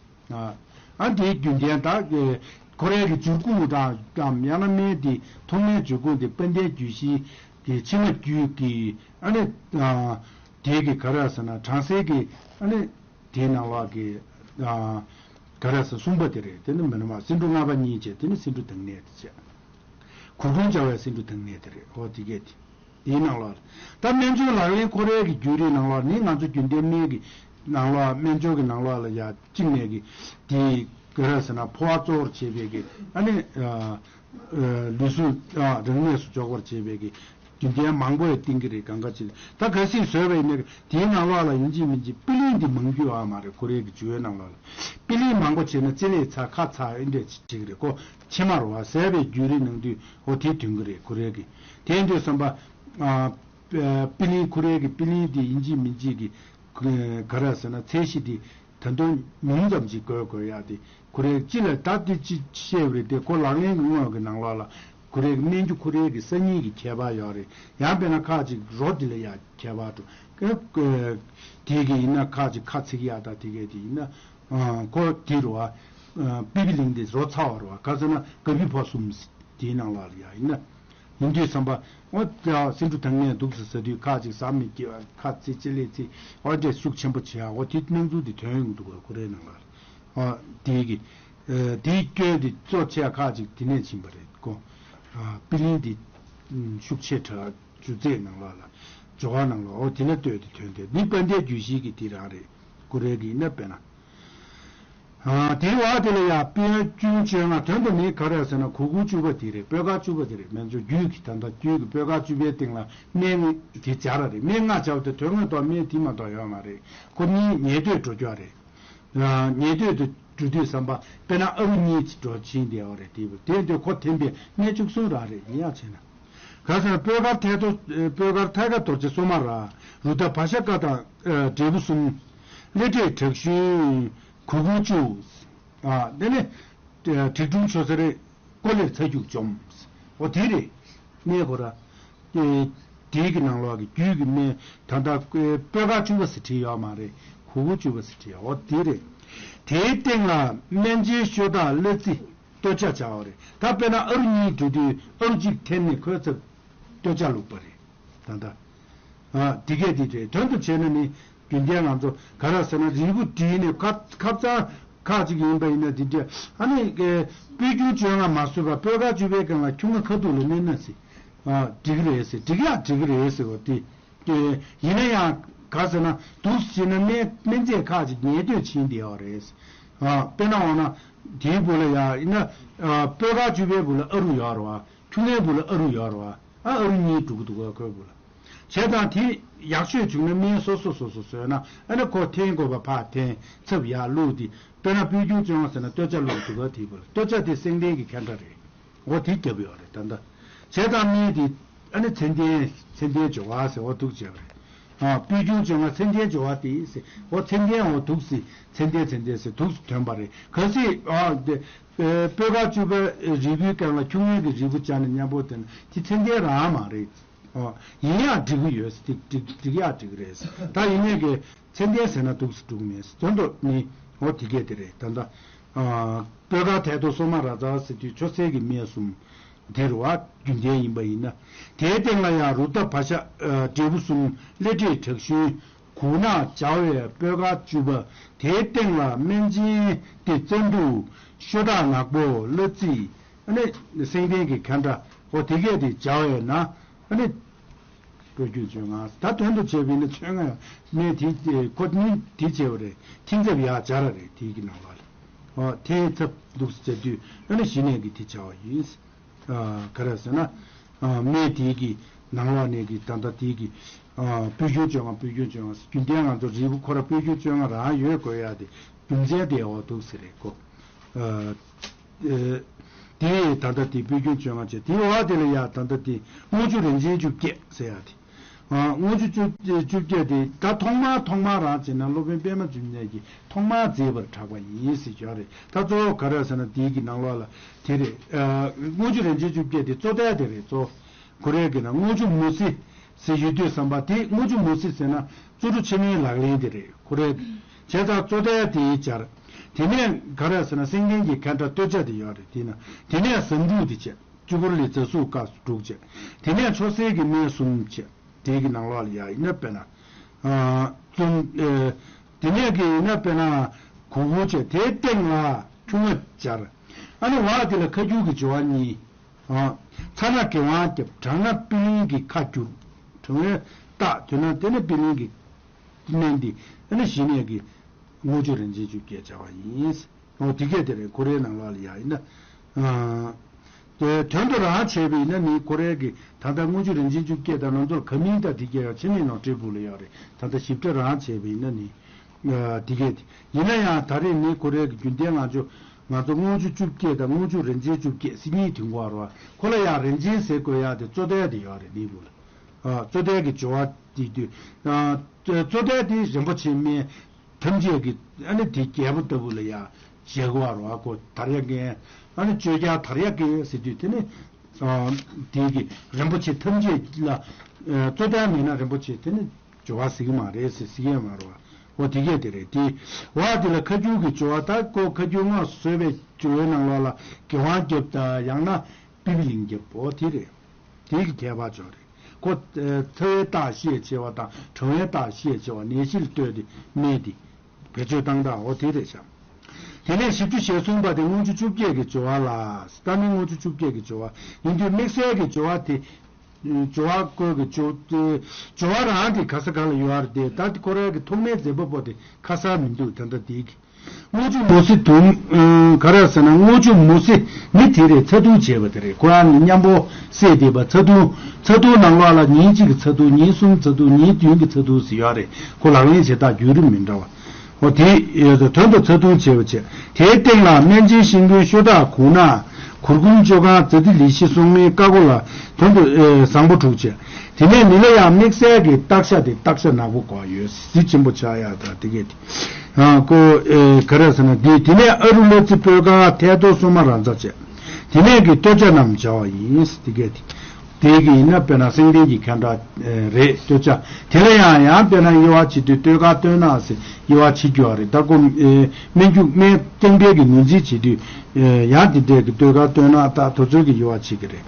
ཨ་འདིའི་རྒྱུན་ལྡན་དག་ཁོ་རའི་གི་འཇུར་ཁུང་དང་ཡང་ན་སྨན་དེ་ཐོག་མའི་འཇུར་ཁུང་དེ་དཔལ་ལྡན་རྒྱུད་བཞི་གི་ཕྱི་མ་རྒྱུད་ཀྱི་ཨ་ནི་དེ་གི་ག་རེ་ཟེར་ན་གྲང་གསེར་གི་ཨ་ནི་དེའི་ནང་ལོགས་ཀྱི་ག་རེ་ཟེར་གསུམ་པ་དེ་རེད། དེ་ནི་མི་ནུ་མ་སེང་འབྲུ་ལྔ་པ་གཉིས་བྱས། དེ་ནི་སེང་འབྲུ་དང་ནས་དེ་བྱས། གུར་གུམ་བྱ་བའི་སེང་འབྲུ་དང་ནས་དེ་རེད། ཨོ་དེ་གས་དེ། དེའི་ནང་ལོགས་ལ། ད་སྨན་སྦྱོར་ལག་ལེན་ཁོ་རའི་གི་རྒྱུད་རིགས་ནང་ལོགས་ནི་ང་ཚོ་རྒྱུན་ལྡན་སྨན་གི་ནང་ལོགས་སྨན་སྦྱོར་གི་ནང་ལོགས་ལ་ཡ་གཅིག་ནས་གི་དེའི་ག་རེ་ཟེར་ན་ཕོ་བ་གཙོ་བོར་བྱས་པའི་གི་ཨ་ནི་ལུས་ཟུངས་རང་གནས་སུ་འཇོག་པར་བྱེད་པའི་གི་རྒྱུན་ལྡན་མང་པོ་ཡི་སྟེང་གི་རེད། གང་ག་ཅིག་ད་གལ་སྲིད་བཟོས་པ་ཡིན་ན་དེའི་ནང་ལོགས་ལ་ཡིན་གཅིག་མིན་གཅིག་པི་ལིང་འདི་མང་རྒྱུ་ཨ་མ་རེད། ཁོ་རའི་གི་རྒྱུད་ནང་ལོགས་ལ་པི་ལིང་མང་པོ་བྱས་ན་རྩེ་ལེ་ཚ་ཁ་ཚ་ཨེ་འདྲས་བྱེད་ཀྱི་རེད། ཁོ་ཕྱེ་མར་བ་ཟས་པའི་རྒྱུད་རིགས་ནང་དུས་འོ་དེ་ཐོན་གྱི་རེད། ཁོ་རའི་གི་དེ་འདྲས་བསམ་པ། པི་ལིང་ཁོ་རའི་གི་པི་ལིང་འདི་ཡིན་གཅིག་མིན་གཅིག་གི་ག་རེ་ཟེར་ན་ཚད་གཞི་འདི་ད་དུང་ཉུང་ཙམ་ཅིག་དགོས་དགོས་ཡ་དེ་ཁོ་རའི་ཅི་ལ་ད་དེ་ཅི་བཤད་པ་རེད་དེ། ཁོ་ལག་ལེན་གྱི་དངོས་ཀྱི་ནང་ལོགས་ལ་ཁོ་རའི་གི་སྨན་རྒྱུ་ཁོ་རའི་གི་སང་ཉིན་གྱི་ཁྱད་པར་ཡོད་རེད། ཡང་དཔེར་ན་ཁ་ཅིག་རོ་དེ་ལ་ཡ་ཁྱད་པར་འགྲོ་གི་དེ་གི་ཡིན་ན་ཁ་ཅིག་ཁ་ཚིག་ཡ་ད་དེ་གས་དེ་ཡིན་ན་ཁོ་དེ་རུ་བ་པི་པི་ལིང་དེ་རོ་ཚ་བ་རུ་བ་ག་ཟེར་ན་ག་བི་ཕོ་གསུམ་དེའི་ནང་ལོགས་ལ་ཡ་ཡིན་ན། ཡིན་དུས་བསམ་པ། འོ་ད་སེང་འབྲུ་དང་ནས་འདུག་ཟེར་ཟེར་དུས་ཁ་ཅིག་ཟ་མི་སྐྱེ་བ་ཁ་ཚིག་ཅི་ལས་ཚིག་འོ་འདྲས་ཤུགས་ཆེན་པོ་བྱེད་ཡ། འོ་དེ་སྣང་ཚུལ་དེ་ཐོན་ཡོང་འདུག་ག་ཁོ་རའི་ནང་ལ། འོ་དེའི་གི་དེའི་སྐྱོན་དེ་གཙོ་ཆེ་ཁ་ཅིག་དེ་ནས་ཕྱིན་པ་རེད་ཀོ། པི་ལིང་དེ་ཤུགས་ཆེ་དྲགས་སྒྱུ་རྩལ་ནང་ལ་ལ་སྦྱོར་བ་ནང་ལ་འོ་དེ་ནས་ལྟོས་དེ་ཐོན་ཏེ་འདི་དཔལ་ལྡན་རྒྱུད་བཞི་གི་དེ་རང་རེད། ཁོ་རའི་གི་ཡིན་ན་དཔེར་ན། དེའི་བར་དེ་ལ་ཡང་སྤོས་ཀྱུ་བཅོ་ལྔ། དོན་དུ་ནི་ག་རེ་ཟེར་ན་གུར་གུམ་བཅུ་པ་དེ་རེད། སྤོས་དཀར་བཅུ་པ་དེ་རེད། སྨན་སྦྱོར་རྒྱུད་ཀྱི་ད་ལྟ་རྒྱུད་ཀྱི་སྤོས་དཀར་བཅུ་པའི་སྟེང་ལ་སྨན་དེ་སྦྱར་བ་རེད། སྨན་ལྔ་སྦྱར་བ་དེ་དོན་དངོས་ཐོག་སྨན་དེ་མ་གཏོགས་ཡོད་མ་རེད། ཁོ་གཉིས་ཉེ་དུས་འགྲོ་རྒྱུ་རེད། ཉེ་དུས་དུ་འགྲོ་དུས་བསམ་པ་དཔེར་ན་ཨ་རུ་གཉིས་ཀྱི་འགྲོ་ཕྱིན་བསྡད་པ་རེད། དེ་དེ་དུས་ཁོ་འཐེན་པའི་སྨན་བཅུ་གསུམ་རང་རེད། ཡིན་ཡང་བྱས་ན། ག་ཟེར་ན་སྤོས་དཀར་ཐལ་ཏོ་སྤོས་དཀར་ཐལ་ཀ་རྡོ་རྗེ་སོ་མ་ར་རུ་ད་བ་ཤ་ཀ་དང་འབྲས་བུ་གསུམ། གླེ་འབྲས་དྲག་ཤུན་གུར་གུམ་བཅུ། དེ་ནས་དྲེག་དྲུང་ཆོས་ཟེར་ཀོ་ལེར་ཚ་རྒྱུག་འཇོམས། འོ་དེ་རེད། གནས་ཁོ་ར། དེའི་གི་ནང་ལོགས་ཀྱི་རྒྱུད་ཀྱི་སྨན་ད་ལྟ་སྤོས་དཀར་བཅུ་པ་ཟེར་བྲིས་ཡོད་མ་རེད། གུར་གུམ་བཅུ་པ་ཟེར་བྲིས་ཡོད། འོ་དེ་རེད། དེའི་སྟེང་ལ་སྨན་ཆེན་ཤོ་སྟག་གླ་རྩི། གཏོད་བྱ་བྱ་བ་རེད། ད་དཔེར་ན་ཨ་རུ་གཉིས་འགྲོ་དུས་ཨ་རུ་གཅིག་འཐེན་ནས་ཁོའི་ཚབ་གཏོད་བྱ་བླུགས་པ་རེད། ད་ལྟ། ཨ་དེ་གས་དེ་རེད། དོན་དུ་བྱས་ན་ནི་རྒྱུན་ལྡན་ང་ཚོ་ག་རེ་ཟེར་ན་རིལ་བུ་བྲིས་ནས་ཁ་ཁ་ཚང་ཁག་ཅིག་ཡིན་པ་ཡིན་ན་དེ་འདྲ་ཨ་ནི་སྤོས་ཀྱུ་བཅོ་ལྔ་མ་བཟོས་པ་སྤོས་དཀར་བཅུ་པའི་སྒང་ལ་ཁྱུང་ང་ཁ་ཐུག་ལ་མནན་ན་སྲིད། ཨ་འགྲིག་གི་རེད་ཟེར། འགྲིག་ཡ་འགྲིག་གི་རེད་ཟེར་བ་དེ། ཡིན་ན་ཡང་ག་ཟེར་ན་འདུག་སེ་བྱས་ན་སྨན་སྨན་རྫས་ཁག་ཅིག་ཉེ་དུས་ཕྱིན་བསྡད་ཡོད་རེད། དཔེར་ན་འོ་ན་ དེའི་བུ་ལ་ཡ་ཡིན་ན། ཨ། སྤོས་དཀར་བཅུ་པའི་བུ་ལ་ཨ་རུ་ཡོད་རེད་བ། ཁྱུང་ལྔའི་བུ་ལ་ཨ་རུ་ཡོད་རེད་བ། ཨ། ཨ་རུ་གཉིས་འགྲོ་གི་འདུག་ག་ཁོའི་བུ་ལ། བྱས་ཙང་དེ་ཡག་ཤོས་བྱུང་ན་སྨན་སོ་སོ་སོ་སོ་བཟོས་ན། ཨ་ནི་ཁོ་འཐེན་དགོས་པ་ཕར་འཐེན། ཚབ་ཡར་བླུགས་ཏེ། དཔེར་ན་སྤོས་ཁྱུང་བཅོ་ལྔ་ཟེར་ན་སྟོད་ཆ་བླུགས་འདུག་ག་དེའི་བུ་ལ། སྟོད་ཆ་དེ་སེང་ལྡེང་གི་ཁ་འདྲ་རེད། འོ་དེ་རྒྱབ་ཡོད་རེད་ད་ལྟ། བྱས་ཙང་སྨན་དེ་ཨ་ནི་མཚན་ལྡན་མཚན་ལྡན་སྦྱོར་བ་ཟེར། འོ་འདུག་བྱས་པ་རེད། ཨ། སྤོས་ཁྱུང་བཅོ་ལྔ་མཚན་ལྡན་སྦྱོར་བ་དེ་ཟེར། འོ་མཚན་ལྡན། འོ་འདུག་སེ་མཚན་ལྡན་མཚན་ལྡན་ཟེར་འདུག་སེ་ཐོན་པ་རེད། གལ་སྲིད། ཨ། དེ། ཨེ། སྤོས་དཀར་བཅུ་པའི་རིལ་བུའི་སྒང་ལ་ཁྱུང་ལྔའི་གི་རིལ་བུ་སྦྱར་ནས་མཉམ་པོ་བསྟེན་ན་དེ་མཚན་ལྡན་རང་མ་རེད། ཨ། ཡིན་ཡང་འགྲིག་གི་ཡོད། འགྲིག་འགྲིག་འགྲིག་ཡག་འགྲིག་གི་རེད། ད་ཡིན་ནའི་གི་མཚན་ལྡན་ཟེར་ན་འདུག་སེ་འགྲིག་གི་མེད། དོན་དུ་ནི་འོ་དེ་གས་དེ་རེད་ད་ལྟ། ཨ། སྤོས་དཀར་ཐལ་དོ་སོ་མ་ར་ཛ་ཟེར་དུས་མཆོད་སྲེད་ཀྱི་སྨན་གསུམ་དེ་རུ་བ་རྒྱུན་ལྡན་ཡིན་པ་ཡིན་ན། དེའི་སྟེང་ལ་ཡང་རུ་རྟ་བ་ཤ། ཨ། འབྲས་བུ་གསུམ། སླེ་ཁྲིད་དྲག་ཤུན། གུག་ནག་སྦྱར་བའི་སྤོས་དཀར་བཅུ་པ། དེའི་སྟེང་ལ་སྨན་སྦྱིན་ཏེ་བཙན་དྲུག། ཤོ་ཁྲག་ནག་པོ། གླ་རྩི། ཨ་ནི་སེང་ལྡེང་གི་ཁ་འདྲ། འོ་དེ་གས་དེ་སྦྱར་བས་ན། ཨ་ནི་སྤོས་ཁྱུང་བཅོ་ལྔ། ད་དོན་དུ་བྱས་པ་ཡིན་ན་བཅོ་ལྔ་ཡང་སྨན་དེ་ཁོ་གཉིས་དེ་བྱས་པ་རེད། འཐེན་ཚབ་ཡར་སྦྱར་ར་རེད། དེའི་གི་ནང་ལ་ལ། འོ་འཐེན་ཚབ་འདུག་སེ་བྱ་དུས་ཨ་ནི་གཞི་ནས་ཀྱི་དེ་བྱ་བ་ཡིན། ཨ། ག་རེ་ཟེར་ན། ཨ། སྨན་དེའི་གི་ནང་ལོགས་ནས་ཀྱི་ད་ལྟ་དེའི་གི། ཨ། སྤོས་ཁྱུང་བཅོ་ལྔ། སྤོས་ཁྱུང་བཅོ་ལྔ། རྒྱུན་ལྡན་ང་ཚོ་རིལ་བུ་ཁོ་ར་སྤོས་ཁྱུང་བཅོ་ལྔ་རང་ཡོད་དགོས་ཡ་དེ་རྒྱུ་མཚན་དེ་འོ་འདུག་སེ་རེད་ཁོ། ཨ། ཨེ། དེ་ད་ལྟ་དེ་སྤོས་ཁྱུང་བཅོ་ལྔ་བྱས། དེའི་འོག་དེ་ལ་ཡ་ད་ལྟ་དེ་དངུལ་ཆུ་རིན་ཆེན་བཅོ་བརྒྱད་ཟེར་ཡ་དེ། ཨ། དངུལ་ཆུ་བཅུ་བཅོ་བརྒྱད་དེ་ད་ཐོག་མར་ཐོག་མར་རང་བྱས་ན་སློབ་དཔོན་པདྨ་འབྱུང་གནས་ཀྱིས་ཐོག་མར་མཛད་པར་གྲགས་པ་ཡིན་ཟེར་ཡོད་རེད། ད་གཙོ་བོ་ག་རེ་ཟེར་ན་དེའི་གི་ནང་ལོགས་ལ་དེ་རེད། ཨ། དངུལ་ཆུ་རིན་ཆེན་བཅོ་བརྒྱད་དེ་གཙོ་དོན་དེ་རེད། གཙོ་ཁོ་རའི་གི་ན་དངུལ་ཆུ་མུ་ཟི་ཟེར་ཡོད་དུས་ཙམ་པ་དེ། དངུལ་ཆུ་མུ་ཟི་ཟེར་ན་གཙོ་བོ་ཆེན་མོའི་ལག་ལེན་དེ་རེད་ཁོ་རའི། བྱས་ཙང་གཙོ་དོན་དེ་སྦྱར། དེ་ནས་ག་རེ་ཟེར་ན་སེང་ལྡེང་གི་ཁ་འདྲ་སྟོད་ཆ་དེ་ཡོད་རེད། དེ་ན་དེ་ནས་ཟངས་དྲུག་དེ་བྱས། བཅུ་འཁོར་ལས་རྫ་གཟུགས་དཀར་དྲུག་བྱས། དེ་ནས་མཆོད་སྲེད་ཀྱི་སྨན་གསུམ་བྱས། དེའི་གི་ནང་ལོགས་ལ་ཡ་ཡིན་ན་དཔེར་ན། ཨ། གསུམ། ཨེ། དེ་ནས་གི་ཡིན་ན་དཔེར་ན་གུག་གུག་བྱས། དེའི་སྟེང་ལ་ཁྱུང་ལྔ་སྦྱར། ཨ་ནི་འོག་དེ་ལ་ཁ་སྐྱུག་གི་སྦྱོར་བ་གཉིས། ཨ། ཚ་ན་གི་ཝང་རྒྱབ། གྲང་ན་པི་ལིང་གི་ཁ་བསྒྱུར། གྲང་བའི་རྟགས་དོན་ན་དེ་ནི་པི་ལིང་གི་སྨན་འདི། ཨ་ནི་གཞི་ནས་ཀྱི་དངུལ་ཆུ་རིན་ཆེན་བཅོ་བརྒྱད་བྱ་བ་ཡིན། འོ་དེ་གས་དེ་རེད། ཁོ་རའི་ནང་ལོགས་ལ་ཡ་ཡིན་ན། ཨ། དེ་དོན་དུ་རང་བྱས་པ་ཡིན་ན་ནི་ཁོ་རའི་གི་ད་ལྟ་དངུལ་ཆུ་རིན་ཆེན་བཅོ་བརྒྱད་དང་ནང་ཚོར་ག་མིན་ད་དེ་གས་ཡང་ཕྱི་ནས་ནང་འབྲས་བུ་ལ་ཡོད་རེད། ད་ལྟ་ཞིབ་ཕྲ་རང་བྱས་པ་ཡིན་ན་ནི། ཨ། དེ་གས་དེ་ཡིན་ན་ཡང་ད་རེས་ནི་ཁོ་རའི་གི་རྒྱུན་ལྡན་ང་ཚོ་ང་ཚོ་དངུལ་ཆུ་བཅོ་བརྒྱད་དང་དངུལ་ཆུ་རིན་ཆེན་བཅོ་བརྒྱད་ཟེར་གཉིས་དེ་འགོ་བར་བ། ཁོ་ལ་ཡང་རིན་ཆེན་ཟེར་དགོས་ཡ་དེ་གཙོ་དོན་དེ་ཡོད་རེད་ནི་བུ་ལ། ཨ། གཙོ་དོན་གྱི་སྦྱོར་བ་དེ་དུས། ཨ། གཙོ་དོན་དེ་རིན་པོ་ཆེ་སྨན་ཐམས་ཅད་ཀྱི་ཨ་ནི་དེ་རྒྱལ་པོ་ལྟ་བུ་ལ་ཡ་བྱེད་དགོས་རེད་བ། ཁོ་དར་ཡག་མཁན། ཨ་ནི་བཅོས་རྒྱག་དར་ཡག་གི་ཟེར་དུས་དེ་ནི། ཨ། དེ་གི་རིན་པོ་ཆེ་ཐམས་ཅད་ལ། ཨ། གཙོ་དོན་མེད་ན་རིན་པོ་ཆེ་དེ་ནི་སྦྱོར་བ་ཟེར་གི་མ་རེད་ཟེར་ཟེར་གི་ཡོད་མ་རེད་བ། འོ་དེ་གས་དེ་རེད་དེ། འོག་དེ་ལ་ཁ་སྐྱུག་གི་སྦྱོར་བ། ད་ཁོ་ཁ་སྐྱུག་སྔགས་སུ་བཟོས་པའི་སྦྱོར་བའི་ནང་ལོགས་ལ་གི་ཝང་རྒྱབ་དང་ཡང་ན་པི་པི་ལིང་རྒྱབ། འོ་དེ་རེད། དེ་གི་ཁྱད་པར་ཅིག་རེད། ཁོ། ཨ། ཚ་བའི་རྟགས་ཤས་ཆེ་བ་དང་གྲང་བའི་རྟགས་ཤས་ཆེ་བ། ནད་གཞིར་ལྟོས་ཏེ་སྨན་དེ་བེད་སྤྱོད་བཏང་སྟངས་འོ་དེ་རེད་བཞག་དེ་ནས་བཞི་བཅུ་ཞེ་གསུམ་པ་དེ་དངུལ་ཆུ་བཅོ་བརྒྱད་ཀྱི་སྦྱོར་བ་ལ། ད་ནི་དངུལ་ཆུ་བཅོ་བརྒྱད་ཀྱི་སྦྱོར་བ་ཡིན་དུས་དམིགས་བསལ་གྱི་སྦྱོར་བ་དེ། སྦྱོར་བ་བཀོད་ཀྱི་སྦྱོར། སྦྱོར་བ་རང་དེ་ག་ས་ག་ལ་ཡོད་རེད་དེ། ད་ཁོ་རའི་གི་ཐོག་མའི་མཛད་པ་པོ་དེ་ཁ་གསལ་མི་འདུག་ད་ལྟ་དེའི་གི། དངུལ་ཆུ་མུ་ཟི་དུམ། ཨ། ག་རེ་ཟེར་ན་དངུལ་ཆུ་མུ་ཟི་ནི་དེ་རེད། ཚ་གདུང་བྱས་པ་དེ་རེད། ཁོ་རང་ནི་མཉམ་པོ་བསྲེས་བསྡད་པ། ཚ་གདུང་། ཚ་གདུང་ནང་ལོགས་ལ་ཉིན་གཅིག་གི་ཚ་གདུང་། ཉིན་གསུམ་ཚ་གདུང་། ཉིན་བདུན་གྱི་ཚ་གདུང་ཟེར་ཡོད་རེད། ཁོ་ལག་ལེན་བྱེད་སྟངས་བརྒྱུད་རིམ་མི་འདྲ་བ། འོ་དེ་དོན་དུ་ཚ་གདུང་བྱས་པ་བྱས། དེའི་སྟེང་ལ་སྨན་སྦྱིན་ཤིང་ཕུང་ཤོ་སྦྲག་གུག་ནག་གུར་གུམ་བཅོ་གང་ཛ་ཏི་ལི་ཤི་སྲུང་མའི་ཀ་གོ་ལ་དོན་དུ། ཨེ། བཟང་པོ་དྲུག་བྱས། དེ་ནས་མི་ལ་ཡང་དམིགས་བསལ་གྱི་སྟག་ཤ་དེ་སྟག་ཤ་ནག་པོ་དགོས་ཡོད། གཟི་ཆེན་པོ་ཆགས་ཡག་དང་དེ་གས་དེ། ཨ། ཁོ། ཨེ། ག་རེ་ཟེར་ན་དེ། དེ་ནས་ཨ་རུ་གླ་རྩི་སྤོས་དཀར་ཐལ་དོ་སོ་མ་ར་ཛ་བྱས། དེ་ནས་ཀྱི་སྟོད་ཆ་རྣམས་སྦྱར་བ་ཡིན། དེ་གས་དེ། དེ་གི་ཡིན་ན་དཔེར་ན་སེང་ལྡེང་གི་ཁ་འདྲ་རེད་སྟོད་ཆ། དེ་ལ་ཡང་ཡང་དཔེར་ན་དབྱེ་བ་ཕྱེ་དུས་སྟོད་དཀར་སྟོད་ནག་ཟེར་དབྱེ་བ་ཕྱེ་རྒྱུ་བ་རེད། ད་ཁོ། ཨེ། སྨན་རྒྱུ་སྨན་རྐྱང་པའི་གི་ངོས་འཛིན་བྱེད་དུས། ཨེ། ཡང་དེ་འདྲའི་གི་སྟོད་དཀར་སྟོད་ནག་ད་དེ་ཚོའི་གི་དབྱེ་བ་ཕྱེ་གི་རེད།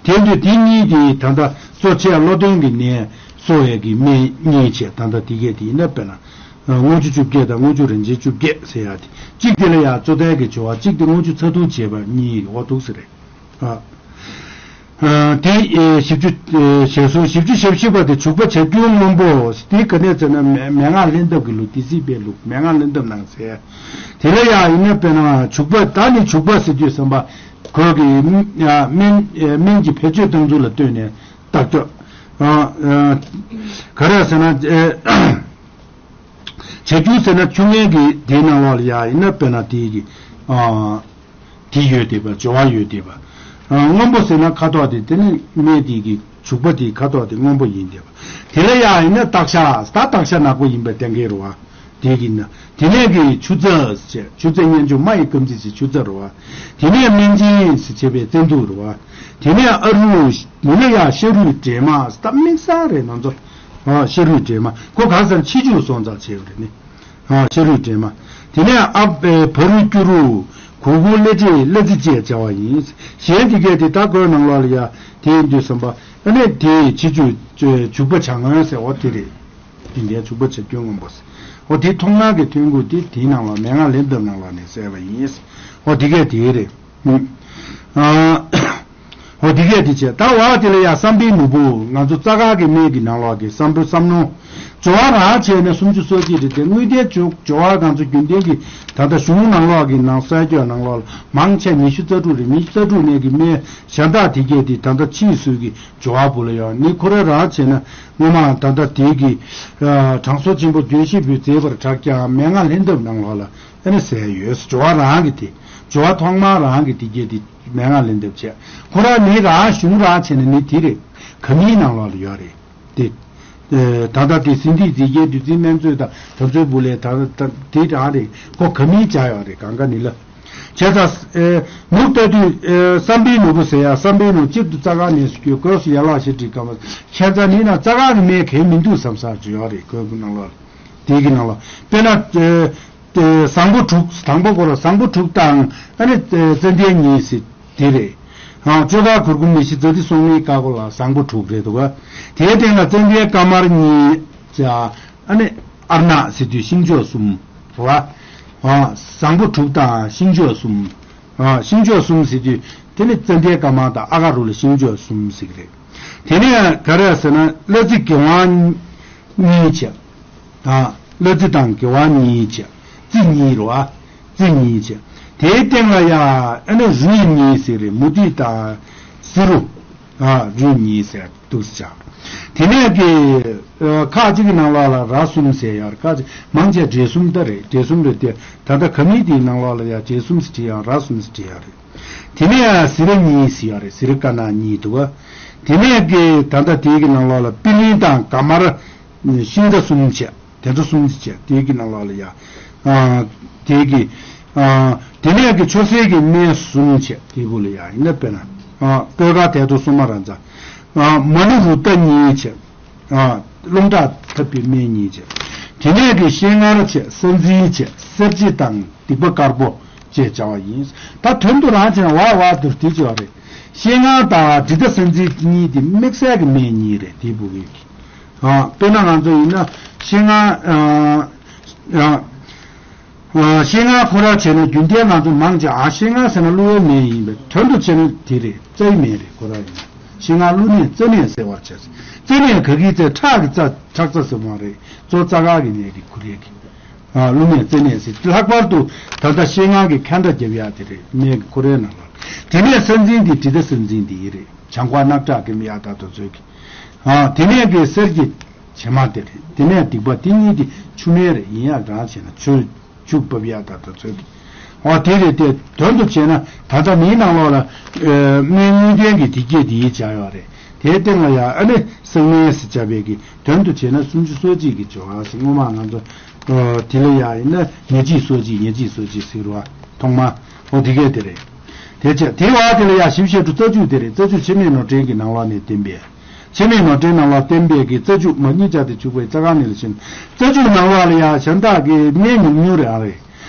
དེ་དུས་དེ་གཉིས་དེ་ད་ལྟ་གཙོ་ཆེ་བློ་ལྡན་གྱི་ནད་གསོ་བའི་གི་སྨན་གཉིས་བྱས། ད་ལྟ་དེ་གས་དེ་ཡིན་ན་དཔེར་ན། ཨ། དངུལ་ཆུ་བཅོ་བརྒྱད་དང་དངུལ་ཆུ་རིན་ཆེན་བཅོ་བརྒྱད་ཟེར་ཡ་དེ། གཅིག་དེ་ལ་ཡང་གཙོ་དོན་གྱི་སྦྱོར་བ། གཅིག་དེ་དངུལ་ཆུ་ཚ་གདུང་བྱས་པ་གཉིས་འོ་འདུག་སེ་རེད། ཨ། ཨ། དེ་ཨེ་བཞི་བཅུ་ཨེ་ཞེས་སོ། བཞི་བཅུ་ཞེ་བཞི་པ་དེ་བྱུག་པ་བྱ་རྒྱུའི་སྔོན་པོ། དེ་ག་ནས་ཟེར་ན་མན་མན་ངག་ལྷན་ཐབས་ཀྱི་ལུགས། དེ་སྲིད་པའི་ལུགས། མན་ངག་ལྷན་ཐབས་ནང་གསལ། དེ་ལ་ཡང་ཡིན་ན་དཔེར་ན་བྱུག་པ། ད་ནི་བྱུག་པ་ཟེར་དུས་ཙམ་པ་ཁོ་གི་ཨ་སྨན་ཨེ་སྨན་གྱི་བེད་སྤྱོད་བཏང་ཚུལ་ལ་ལྟོས་ནས་བརྟག་དཔྱད། ཨ་ཨ་ག་རེ་ཟེར་ན། ཨེ་བྱ་རྒྱུ་ཟེར་ན་ཆུ་སྨན་གྱི་དེའི་ནང་ལོགས་ལ་ཡ་ཡིན་ན་དཔེར་ན་དེའི་གི་ཨ་དེ་ཡོད་བསྡད་པ། སྦྱོར་བ་ཡོད་བསྡད་པ། ཨ་སྔོན་པོ་ཟེར་ན་ཁ་དོག་དེ། དེ་ནི་སྨན་དེ་གི་བྱུག་པ་དེའི་ཁ་དོག་དེ་སྔོན་པོ་ཡིན་བསྡད་པ། དེ་ལ་ཡ་ཡིན་ན་སྟག་ཤ། ད་སྟག་ཤ་ནག་པོ་ཡིན་པའི་གཏན་འཁེལ་རེད་བ། དེ་གི་ན་དེ་ནས་གི་ཆུ་རྩ་བྱས། ཆུ་རྩ་སྙན་ཆུ་སྨྲ་ཡི་དཀར་མཛེས་ཟེར་ཆུ་རྩ་རེད་བ། དེ་ནས་སྨན་སྦྱིན་ཟེར་བྱས་པའི་བཙན་དུག་རེད་བ། དེ་ནས་ཨ་རུ། དེ་ནས་ཡ་ཤ་རུས་སྦྲེལ་མ། ད་དམིགས་བསལ་རེད་ང་ཚོ། ཨ་ཤ་རུས་སྦྲེལ་མ་ཁོ་གང་ཟེར་ཕྱི་འཇུག་སོང་ཙང་བྱས་པ་རེད་ནི། ཨ་ཤ་རུས་སྦྲེལ་མ། དེ་ནས་ཨ་བ་རུ་སྐྱུ་རུ། གུར་གུམ་ཀླད་ཁྲིད་གླ་རྩི་བཅས་བྱ་བ་ཡིན། གཞན་དེ་གས་དེ་ད་ཁོའི་ནང་ལོགས་ལ་ཡ་དེ་ཡིན་དུས་ཙམ་པ་ཨ་ནི་དེ་ཕྱི་འཇུག་བྱུག་པ་བྱ་སྔོན་ཟེར་འོ་དེ་རེད། དེ་འདྲའི་བྱུག་པ་བྱ་རྒྱུའི་སྔོན་པོ་ཟེར། འོ་དེ་ཐོག་མར་གྱི་ཐོན་ཁུངས་དེ་དེའི་ནང་ལ་མན་ངག་ལྷན་ཐབས་ནང་ལ་ནས་གསལ་བ་ཡིན། འོ་དེ་གས་དེ་རེད། ཨ། འོ་དེ་གས་དེ་བྱས། ད་བ་དེ་ལ་ཡ་བསམ་པའི་ནོར་བུ། ང་ཚོ་རྩ་སྒང་གི་སྨན་གྱི་ནང་ལོགས་ཀྱི་བསམ་བུ་བསམ་ནོར། སྦྱོར་བ་རང་བྱས་ན་སུམ་ཅུ་སོ་གཅིག་རེད་དེ། དངོས་གཏན་བྱུག་སྦྱོར་བ་ང་ཚོ་རྒྱུན་ལྡན་གྱི་ད་ལྟ་གཞུང་ནང་ལོགས་ཀྱི་ནང་གསལ་བརྗོད་ནང་ལོགས་ལ་མང་ཆེ་ཉི་ཤུ་རྩ་དྲུག་རེད། ཉི་ཤུ་རྩ་དྲུག་ནས་ཀྱི་སྨན་གཞན་དག་དེ་གས་དེ་ད་ལྟ་ཕྱིས་སུ་གི་སྦྱོར་བ་བུ་ལ་ཡང་ནི་ཁོ་རང་རང་བྱས་ན་སྔོན་མ་ད་ལྟ་དེ་གི་ཨ་དྲང་སྲོང་ཆེན་པོ་ལྗོན་ཤིང་བུས་མཛད་པར་གྲགས་ཀྱང་མན་ངག་ལྷན་ཐབས་ནང་ལོགས་ལ་ཨ་ནི་གསལ་ཡོད། སྦྱོར་བ་རང་གི་དེ། སྦྱོར་བ་ཐོག་མར་རང་གི་དེ་གས་དེ་མན་ངག་ལྷན་ཐབས་བྱས། ཁོ་རང་ནི་རང་གཞུང་རང་བྱས་ན་ནི་དེ་རེད། ག་མིའི་ནང་ལོགས་ལ་ཡོད་རེད་དེ། ཨེ་ད་ལྟ་དེ་ཟིན་བྲིས་མཛེས་རྒྱན་བདུད་རྩིའི་སྨན་མཛོད་དང་དེ་ཚོའི་བུ་ལས་ད་ལྟ་དེ་རང་རེད། ཁོ་ག་མིའི་བྱ་ཡོད་རེད། གང་ག་ནི་ལ། བྱས་ཙང་ཨེ་ནུབ་ལྟ་དུས་ཨེ་བསམ་པའི་ནོར་བུ་ཟེར་ཡ། བསམ་པའི་ནོར་གཅིག་ཏུ་རྩ་སྒང་ནས་སུ་སྐྱོད་དགོས་སུ་ཡན་ལག་བཞི་བྲིས་སྐབས་བྱས་ཙང་ནི་ན་རྩ་སྒང་གི་སྨན་གང་མི་འདུག་བསམ་ས་ཅིག་ཡོད་རེད། ཁོའི་གི་ནང་ལོགས་ལ། དེ་གི་ནང་ལོགས་དཔེར་ན་ཨེ་དེ་བཟང་པོ་དྲུག། དང་པོ་ཁོ་ལ་བཟང་པོ་དྲུག་དང་ཨ་ནི་ཙན་དན་གཉིས་ཟེར་དེ་རེད། ཨ་བཅོ་ཁ་གུར་གུམ་མི་ཤི་ཛ་ཏི་སོང་མིའི་ཀ་ཁོ་ལ་བཟང་པོ་དྲུག་རེད་འདུག་ག། དེའི་སྟེང་ལ་ཙན་དན་དཀར་དམར་གཉིས་བྱས། ཨ་ནི་ཨར་ནག་ཟེར་དུས་ཤིང་མཆོག་གསུམ་རེད་བ། ཨ་བཟང་པོ་དྲུག་དང་ཤིང་མཆོག་གསུམ། ཨ་ཤིང་མཆོག་གསུམ་ཟེར་དུས་དེ་ནི་ཙན་དན་དཀར་དམར་དང་ཨ་ག་རུ་ལ་ཤིང་མཆོག་གསུམ་ཟེར་གི་རེད། དེ་ནས་ག་རེ་ཟེར་ན་གླ་རྩི་གི་ཝང་གཉིས་བྱས། ཨ་གླ་རྩི་དང་གི་ཝང་གཉིས་བྱས། རྩི་གཉིས་རེད་བ། རྩི་གཉིས་བྱས། དེའི་སྟེང་ལ་ཡ་ཨ་ནི་རུས་གཉིས་ཟེར་རེད། མུ་ཏིག་དང་བསེ་རུ། ཨ་རུས་གཉིས་ཟེར་འདུག་སེ་བྱས། དེ་ནས་ཀྱི་ཨ་ཁག་ཅིག་གི་ནང་ལོགས་ལ་ར་གསུམ་ཟེར་ཡ་རེད། ཁག་ཅིག་མང་ཆེ་འབྲས་གསུམ་ད་རེད། འབྲས་གསུམ་རེད་དེ། ད་ལྟ་ག་མིའི་དེའི་ནང་ལོགས་ལ་ཡ་འབྲས་གསུམ་ཟེར་བྲིས་ཡ། ར་གསུམ་ཟེར་བྲིས་ཡ་རེད། དེ་ནས་ཡ་ཟི་ར་གཉིས་ཟེར་ཡ་རེད། ཟི་ར་དཀར་ནག་གཉིས་འདུག་ག། དེ་ནས་ཀྱི་ད་ལྟ་དེའི་གི་ནང་ལོགས་ལ་པི་ལིང་དང་ག་དམར། ཤིང་རྟ་གསུམ་བྱས། དེ་ཚོ་གསུམ་བྱས། དེའི་གི་ནང་ལོགས་ལ་ཡ། ཨ་དེའི་གི་ཨ་དེ་ནས་གི་མཆོད་སེར་གྱི་སྨན་གསུམ་བྱས། དེའི་བུ་ལ་ཡ་ཡིན་ན་དཔེར་ན་ཨ་སྤོས་དཀར་དལ་གྲོ་སོ་མ་ར་ཛ། ཨ་མ་ནུ་རུ་ཏ་གཉིས་བྱས། ཨ་རླུང་ཁྲག་འཐབ་པའི་སྨན་གཉིས་བྱས། དེ་ནས་གི་ཤེལ་དངར་བྱས། ས་འཛིན་བྱས། གསེར་བྱེ་དང་སྡིག་པ་དཀར་པོ་བཅས་བྱ་བ་ཡིན། ད་དོན་དུ་རང་བྱས་ན་བ་བ་དུར་དེ་བྱས་པ་རེད། ཤེལ་དངར་དང་དྲི་ཏ་ས་འཛིན་གཉིས་དེ་དམིགས་བསལ་གྱི་སྨན་གཉིས་རེད། དེའི་བུ་གུ་གི། ཨ་དཔེར་ན་ང་ཚོ་ཡིན་ན་ཤེལ་དངར། ཨ་ཨ་ཤེལ་དངར་ཁོ་ར་བྱས་ན་རྒྱུན་ལྡན་ང་ཚོ་མང་ཆེ་ཨ་ཤེལ་དངར་ཟེར་ན་བླུ་བའི་སྨན་ཡིན་པས། དོན་དུ་བྱས་ན་དེ་རེད། རྩའི་སྨན་རེད། ཁོ་ར་ཡིན་ན་ཤེལ་དངར་བླུ་ནད་རྩ་ནད་སེལ་བར་བྱེད། རྩ་ནད་ག་གི་རྩ། ཁྲག་གི་རྩ། ཁྲག་རྩ་ཟེར་མ་རེད། གཙོ་རྩ་སྒང་གི་ནད་ཀྱི་ཁོ་རའི་གི། ཨ་བླུ་ནད་རྩ་ནད་ཟེར། ལྷག་པར་དུ་ད་ལྟ་ཤེལ་དངར་གྱི་ཁ་འདྲ་རྒྱབ་ཡག་དེ་རེད། སྨན་གྱི་ཁོ་རའི་ནང་ལ། དེ་ནས་ས་འཛིན་དེ་དྲི་ཏ་ས་འཛིན་དེ་ཡི་རེད། བྱང་ཁོག་རྣག་ཁྲག་སྐེམ་ཡག་དང་དེ་ཚོའི་གི། ཨ་དེ་ནས་གི་གསེར་གྱི་བྱེ་མ་དེ་རེད། དེ་ནས་སྡིག་པ། དེ་གཉིས་དེ་ཆུ་སྨན་རེད། ཡིན་ཡང་རང་བྱས་ན་ཆུ་བྱུག་འབབ་ཡག་དང་དེ་ཚོའི་གི། ཨ་དེ་རེད་དེ། དོན་དུ་བྱས་ན་ད་ལྟ་མིའི་ནང་ལོགས་ལ་ཨ་སྨན་དངོས་བསྟན་གྱི་དེ་སྐད་དེ་ཡི་བྱ་ཡོད་རེད། དེའི་སྟེང་ལ་ཡང་ཨ་ནི་གསང་སྨན་ཟེར་བྱ་བའི་གི། དོན་དུ་བྱས་ན་སུམ་ཅུ་སོ་གཅིག་གི་སྦྱོར་བ་ཟེར། སྔོན་མ་ང་ཚོ་ཨ་དེ་ལ་ཡ་ཡིན་ན་ཉེར་གཅིག་སོ་གཅིག་ཉེར་གཅིག་སོ་གཅིག་ཟེར་བ་ཐོག་མ། འོ་དེ་གས་དེ་རེད། དེ་བྱས་དེའི་བར་དེ་ལ་ཡ་བཞི་བཅུ་ཞེ་དྲུག་རྩ་བཅུ་དེ་རེད། རྩ་བཅུ་འཆི་མེད་ནོར་བྲལ་གྱི་ནང་ལོགས་ནས་བསྟན་པས། འཆི་མེད་ནོར་བྲལ་ནང་ལོགས་བསྟན་པའི་གི་རྩ་བཅུ་མ་གཉིས་ཆ་དེ་བྱུག་པའི་རྩ་སྒང་ནས་ལ་ཕྱིན། རྩ་བཅུ་ནང་ལོགས་ལ་ཡ་གཞན་དག་གི་སྨན་ཉུང་ཉུང་རེ་ཨ་རེད།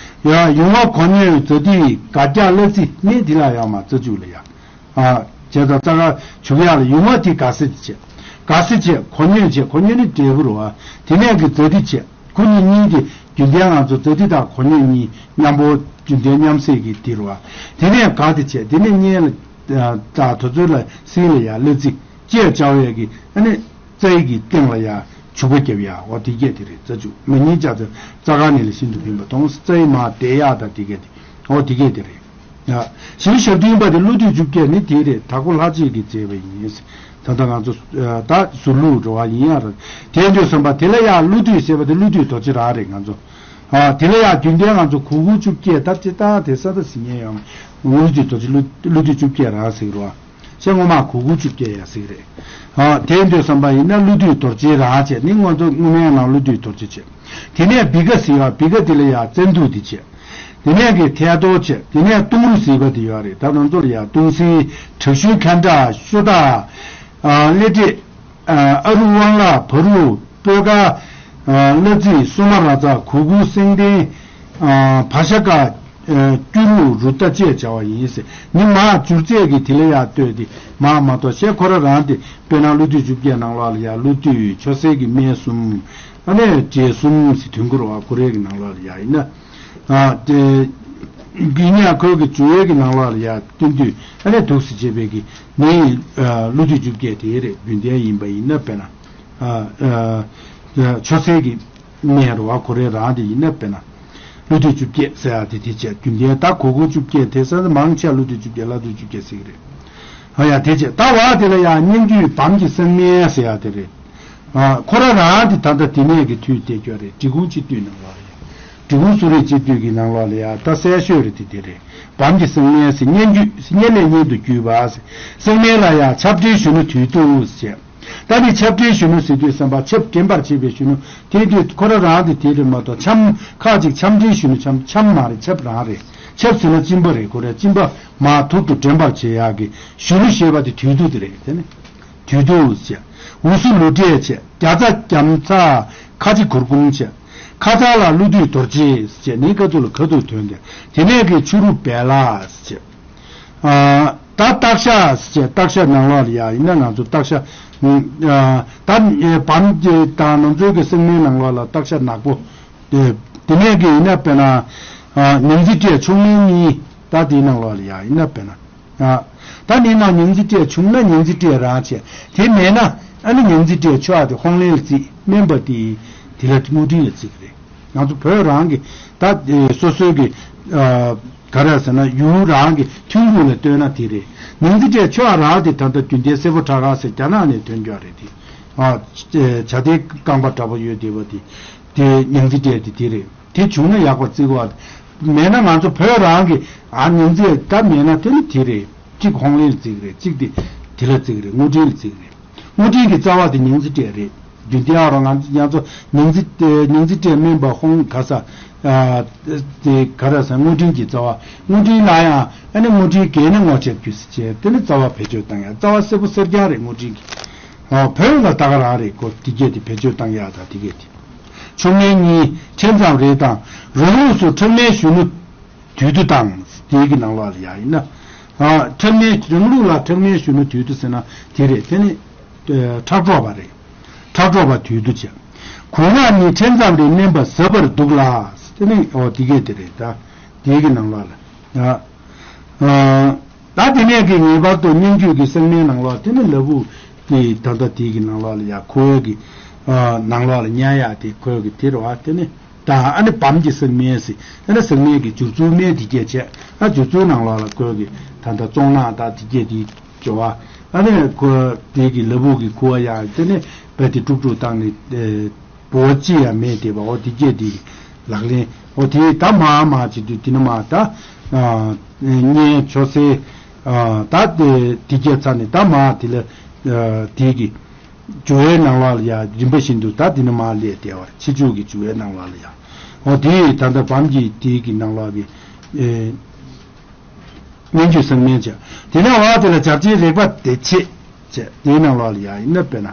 ཡ་ཡུང་བ་གོ་སྙོད་ཛ་ཏི་ག་རྒྱ་གླ་རྩི་སྨན་དེ་ལ་ཡང་མ་རྩ་བཅུ་ལ་ཡ། ཨ་བྱས་ཙང་རྩ་སྒང་བྱུག་ཡག་ལ་ཡུང་བ་དེ་ག་སི་བྱས། ག་སི་བྱས། གོ་སྙོད་བྱས། གོ་སྙོད་ནི་འབྲས་བུ་རེད་བ། དེ་ནས་གི་ཛ་ཏི་བྱས། ཁོ་གཉིས་གཉིས་དེ་རྒྱུན་ལྡན་ང་ཚོ་ཛ་ཏི་དང་གོ་སྙོད་གཉིས་མཉམ་པོ་རྒྱུན་ལྡན་མཉམ་བསྲེས་ཀྱི་དེ་རེད་བ། དེ་ནས་ག་དེ་བྱས། དེ་ནས་སྙན་ལ་ ད་དུས་ཚོད་ལ་སྲིན་ལ་ཡ་གླ་རྩི་ཅེས་བྱ་བའི་གི་ཨ་ནི་རྩྭའི་གི་སྟེང་ལ་ཡ་བྱུག་པ་བརྒྱབ་ཡ། འོ་དེ་སྐད་དེ་རེད། རྩྭ་བྱུག་མ་ཉིན་ལྕགས་ཚེ་རྩྭ་ཁ་ནས་ལ་ཤིན་ཏུ་ཕན་པ་དང་རྩྭའི་མར་བསྡད་ཡ་ད་དེ་སྐད་དེ། འོ་དེ་སྐད་དེ་རེད། ཡ། ཞིང་ཞབས་བརྟན་པ་དེ་ཀླུ་བདུད་བཅོ་བརྒྱད་ནི་དེ་རེད། དྭགས་པོ་ལྷ་རྗེས་ཀྱིས་མཛད་པ་ཡིན། ད་ལྟ་ང་ཚོ་ད་ཟུར་ལུགས་འགྲོ་བ་ཡིན་ཡ་ར། དེ་འདོད་བསམ་པ་དེ་ལ་ཡ་ཀླུ་བདུད་ཟེར་བ་དེ་ཀླུ་བདུད་རྡོ་རྗེ་རང་རེད། ང་ཚོ་ཨ་དེ་ལ་ཡ་རྒྱུན་ལྡན་ང་ཚོ་གུ་གུ་བཅོ་བརྒྱད་ད་ཅི་ད་དེ་ས་ད་ཟིན་ཉེ་ཡང་ཀླུ་བདུད་རྡོ་རྗེ་ཀླུ་ཀླུ་བདུད་བཅོ་བརྒྱད་རང་ཟེར་རོ། ཤ་ངོ་མ་གུ་གུ་བཅོ་བརྒྱད་ཡ་ཟེར་རེད། ཨ་དེ་འདོད་བསམ་པ་ཡིན་ན་ཀླུ་བདུད་རྡོ་རྗེ་རང་བྱས་ནི་ང་ཚོ་སྔོན་མའི་ནང་ཀླུ་བདུད་རྡོ་རྗེ་བྱས། དེ་ནས་བི་ཀ་ཟེར་བ་བི་ཀ་དེ་ལ་ཡ་བཙན་དུག་དེ་བྱས། དེ་ནས་གི་ཐལ་རྡོ་བྱས། དེ་ནས་ཏུང་རུ་ཟེར་བ་དེ་ཡོད་རེད། ད་ང་ཚོ་ལ་ཡ་ཏུང་སིན་དྲག་ཤུལ་ཁ་འདྲ་ཤོ་ད་ཨ་ཀླད་ཏི་ཨ་ཨ་རུ་དབང་ལ་བ་རུ་སྤོས་ཀ་ཨ་གླ་རྩི་སོ་མ་ར་ཙ་གུ་གུ་སེང་ལྡེང་ཨ་བ་ཤ་ཀ་ཨ་སྐྱུ་རུ་རུ་ཏ་ཅེས་བྱ་བ་ཡིན་ཟེར། ནི་མ་བྱུར་རྫས་ཀྱི་དེ་ལ་ཡ་ལྟོས་ཏེ་མ་མ་གཏོགས་ཤེས་ཁོ་ར་རང་དེ་དཔེར་ན་ཀླུ་བདུད་བཅོ་བརྒྱད་ནང་ལོགས་ལ་ཡ་ཀླུ་བདུད་མཆོད་སྲེད་ཀྱི་སྨན་གསུམ་ཨ་ནི་འབྲས་གསུམ་ཟེར་དུས་འཁོར་བ་ཁོ་རའི་གི་ནང་ལོགས་ལ་ཡ་ཡིན་ན། ཨ་དེ་གི་ཉག་ཁོལ་གྱི་བྱུང་བའི་གི་ནང་ལོགས་ལ་ཡ་བསྟུན་དུས་ཨ་ནི་དུག་སེ་བྱེད་པའི་གི་ནི་ཨ་ཀླུ་བདུད་བཅོ་བརྒྱད་དེ་རེད། རྒྱུན་ལྡན་ཡིན་པ་ཡིན་ན་དཔེར་ན་ཨ་ཨ་ཆོས་སེལ་གྱི་སྨན་རུ་བ་ཁོ་རའི་རང་དེ་ཡིན་ན་དཔེར་ན་ཀླུ་བདུད་བཅོ་བརྒྱད་ཟེར་ཡ་དེ་དེ་བྱས་རྒྱུན་ལྡན་ད་གོ་གོ་བཅོ་བརྒྱད་དེ་ས་མང་ཆེ་ཀླུ་བདུད་བཅོ་བརྒྱད་ལྷ་བདུད་བཅོ་བརྒྱད་ཟེར་གི་རེད། ཨ་ཡ་དེ་བྱས་ད་བ་དེ་ལ་ཡ་སྙན་བརྒྱུད་བམ་གྱི་གསང་སྨན་ཟེར་ཡ་དེ་རེད། ཨ་ཁོ་ར་རང་དེ་ད་ལྟ་དེ་ནས་གི་དུས་དེ་སྐྱོ་རེད། འབྲི་གུང་སྤྱི་འཐུས་ནང་ལོགས་རེད། འབྲི་གུང་གསོ་རིག་སྤྱི་འཐུས་ཀྱི་ནང་ལོགས་ལ་ཡ་ད་གསལ་ཤོས་རེད་དེ་དེ་རེད། བམ་གྱི་གསང་སྨན་ཟེར་སྙན་བརྒྱུད་སྙན་ལས་སྙན་དུ་བརྒྱུད་པ་ཟེར། གསང་སྨན་ལ་ཡ་ཆབ་འབྲིང་གཞོན་ནུ་དུས་དུ་ཟེར། ད་ནི་ཆབ་འབྲིང་གཞོན་ནུ་ཟེར་དུས་བསམ་པ་ཆབ་འདྲེན་པར་བྱེད་པའི་གཞོན་ནུ་དེ་དུས་ཁོ་ར་རང་དེ་དེ་རེད་མ་གཏོགས་འཆམ་ཁག་ཅིག་ཆབ་འབྲིང་གཞོན་ནུ་འཆམ་འཆམ་མ་རེད། ཆབ་རང་རེད། ཆབ་ཟེར་ན་གཅིན་པ་རེད། ཁོ་ར་གཅིན་པ་མ་ཐུར་དུ་འདྲེན་པར་བྱེད་ཡག་གི་གཞོན་ནུ་ཞེས་པ་དེ་དུས་དུ་དེ་རེད་དེ་ནི། དུས་དུ་བྱས། འུ་སུ་ལུ་འབྲས་བྱས། རྒྱ་ཚ་རྒྱམ་ཚ་ཁ་ཆེ་གུར་གུམ་བྱས། ཁ་ཚ་ལ་ཀླུ་བདུད་རྡོ་རྗེ་བྱས་ནི་ཁ་ཐུག་ལ་ཁ་ཐུག་ཐོན་ཏེ་དེ་ནས་གི་ཆུ་རུ་བལ་ལ་བྱས། ཨ་ད་སྟག་ཤ་བྱས། སྟག་ཤ་ནང་ལོགས་ལ་ཡ་ཡིན་ན་ང་ཚོ་སྟག་ཤ་ཨ་ད་བམ་གྱི་དང་ནང་ཚོའི་གི་གསེང་མའི་ནང་ལོགས་ལ་སྟག་ཤ་ནག་པོ་དེ་དེ་ནས་གི་ཡིན་ན་དཔེར་ན་ཨ་ཉིང་རྩེ་སྤྲད་ཆུང་མིན་གཉིས་ད་དེའི་ནང་ལོགས་ལ་ཡ་ཡིན་ན་དཔེར་ན། ཨ། ད་ནི་ན་ཉིང་རྩེ་སྤྲད་བྱུང་ན་ཉིང་རྩེ་སྤྲད་རང་བྱས། དེ་མེད་ན་ཨ་ནི་ཉིང་རྩེ་སྤྲད་ཆོག་ཨ་དེ་ཧོང་ལེན་ལ་བརྩིས། སྨན་པ་དེ་དེ་ལ་དངུལ་འཕྲིན་ལ་བརྩི་གི་རེད། ང་ཚོ་བོད་རང་གི་ད་སོ་སོའི་གི་ཨ་ག་རེ་ཟེར་ན་ཡུལ་རང་གི་ཐོན་ཁུངས་ལ་ལྟོས་ན་དེ་རེད། ཉིང་རྩེ་སྤྲད་ཆོག་ཨ་རང་དེ་ད་ལྟ་རྒྱུན་ལྡན་སེར་པོ་ཁྲ་ཁ་ཟེར་རྒྱ་ནག་ནས་ཐོན་རྒྱུ་རེད་དེ། ཨ་བྱ་དེ་རྐང་པ་འདྲ་པོ་ཡོད་བསྡད་པ་དེ་དེ་ཉིང་རྩེ་སྤྲད་དེ་དེ་རེད། དེ་བྱུང་ན་ཡག་པ་བརྩི་དགོས། མེད་ན་ང་ཚོ་བོད་རང་གི་ཨ་ཉིང་རྩེ་ད་མེད་ན་དེ་ནི་དེ་རེད། གཅིག་ཧོང་ལེན་ལ་བརྩི་གི་རེད། གཅིག་དེ་དེ་ལ་བརྩི་གི་རེད། དངུལ་འཕྲིན་ལ་བརྩི་གི་རེད། དངུལ་འཕྲིན་གྱི་རྩ་བ་དེ་ཉིང་རྩེ་སྤྲད་རེད། རྒྱུན་ལྡན་ཨ་རོ་ང་ཚོ་ང་ཚོ་ཉིང་རྩེ་ཉིང་རྩེ་སྤྲད་སྨན་པ་ཧོང་ག་ས་ཨ་དེ་ག་ར་ས་དངུལ་འཕྲིན་གྱི་རྩ་བ། དངུལ་འཕྲིན་ལ་ཡང་ཨ་ནི་དངུལ་འཕྲིན་རྒྱལ་ནི་ངོ་ཆེབ་རྒྱུ་སི་བྱས་དེ་ནི་རྩ་བ་བེད་སྤྱོད་བཏང་ཡ། རྩ་བ་སེར་པོ་སེར་རྐྱང་རེད། དངུལ་འཕྲིན་གྱི་ཨ་བོད་ལ་ད་ག་རང་རེད་གོ། དེ་གས་དེ་བེད་སྤྱོད་བཏང་ཡ་ད་དེ་གས་དེ། ཆུང་ངེ་གཉིས་ཕྲན་ཙམ་རེ་དང་རང་ལུགས་སུ་ཁྲག་སྨན་གཞོན་ནུ་དུས་དུ་དང་དེའི་གི་ནང་ལོགས་ལ་ཡ་ཡིན་ན། ཨ་ཁྲག་སྨན་རང་ལུགས་ལ་ཁྲག་སྨན་གཞོན་ནུ་དུས་དུ་ཟེར་ན་དེ་རེད། དེ་ནི་ཨ་ཁྲག་གྲོགས་པ་རེད། ཁྲག་གྲོགས་པ་དུས་དུ་བྱས། གོས་ངག་གཉིས་ཕྲན་ཙམ་རེ་བསྣན་པ་ཟབ་པར་འདུག་ལ། དེ་ནི་ཨོ་དེ་གས་དེ་རེད་ད། དེའི་གི་ནང་ལོགས་ལ་ཡ། ཨ། ད་དེ་ནས་ཀྱི་ངེས་པར་དུ་སྙན་བརྒྱུད་ཀྱི་གསང་སྨན་ནང་ལོགས་དེ་ནི་ལ་བུ་དེ་ད་ལྟ་དེའི་གི་ནང་ལོགས་ལ་ཡ་ཁོ་བོའི་གི་ཨ་ནང་ལོགས་ལ་ཉར་ཡག་དེ་ཁོའི་གི་དེ་རེད་བ། དེ་ནི་ད་ཨ་ནི་བམ་གྱི་གསང་སྨན་ཟེར། ཨ་ནི་གསང་སྨན་གྱི་སྦྱོར་ཚུལ་སྨན་དེ་སྐད་བྱས། ཨ་སྦྱོར་ཚུལ་ནང་ལོགས་ལ་ཁོའི་གི་ད་ལྟ་བཙོང་ནག་ད་དེ་སྐད་དེ་སྦྱོར་བ། ཨ་ནི་ཁོ་དེ་གི་ལ་བུ་གི་ཁུ་བ་ཡང་དེ་ནི་བས་དེ་དཀྲུག་དཀྲུག་བཏང་ནས་ཨེ། བོ་ཅི་ཡང་མེད་དེ་བ། འོ་དེ་སྐད་དེ་ལག་ལེན། འོ་དེ་ད་མ་མ་བྱེད་དུས་དེ་ནི་མ་ད་ཨ་གཉེན་ཆོས་སེ་ཨ་ད་དེ་དེ་སྐད་ཚ་ནས་ད་མ་དེ་ལ་ཨ་དེ་གི་འཇུ་བའི་ནང་ལ་ལ་ཡ་རིམ་པ་བཞིན་དུ་ད་དེ་ནི་མ་ལས་དེ་བར་ཕྱི་འཇུག་གི་འཇུ་བའི་ནང་ལ་ལ་ཡ། འོ་དེ་ད་ལྟ་བམ་གྱི་དེ་གི་ནང་ལ་གི་ཨེ། སྙན་བརྒྱུད་གསང་སྨན་བྱས། དེ་ནས་འོག་དེ་ལ་འཇར་ཆེན་རེག་པ་བདེ་བྱེད་བྱས། དེའི་ནང་ལོགས་ལ་ཡང་ཡིན་ན་དཔེར་ན།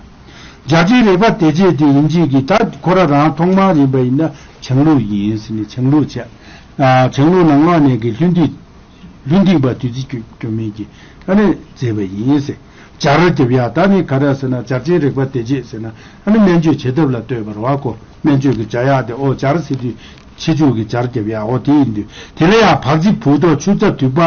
འཇར་ཆེན་རེག་པ་བདེ་བྱེད་དེ་ཡིན་གཅིག་གིས་ད་ཁོ་ར་རང་ཐོག་མར་ཡིན་པ་ཡིན་ན་བྱང་ལུགས་ཡིན་ཟེར་ནས་བྱང་ལུགས་བྱས། ཨ་བྱང་ལུགས་ནང་ལོགས་ནས་ཀྱི་ལྷུན་ཏིག་ལྷུན་ཏིག་པ་བདུད་རྩི་སྐྱོ་སྐྱོ་མིན་གྱི་ཨ་ནི་མཛད་པ་ཡིན་ཟེར། སྦྱར་རྒྱབ་ཡ་ད་ནི་ག་རེ་ཟེར་ན་འཇར་ཆེན་རེག་པ་བདེ་བྱེད་ཟེར་ན་ཨ་ནི་སྨན་བཅོས་བྱེད་ཐབས་ལ་ལྟོས་པར་བ་གོ། སྨན་བཅོས་ཀྱི་སྦྱར་ཡག་དེ་ཨོ་སྦྱར་ཟེར་དུས་ཕྱི་ཕྱོགས་ཀྱི་སྦྱར་རྒྱབ་ཡག་ཨོ་དེ་ཡིན་དུས་དེ་ལ་ཡང་བག་ཚིག་བུ་ཏོ་ཆུ་རྩ་དུད་པ།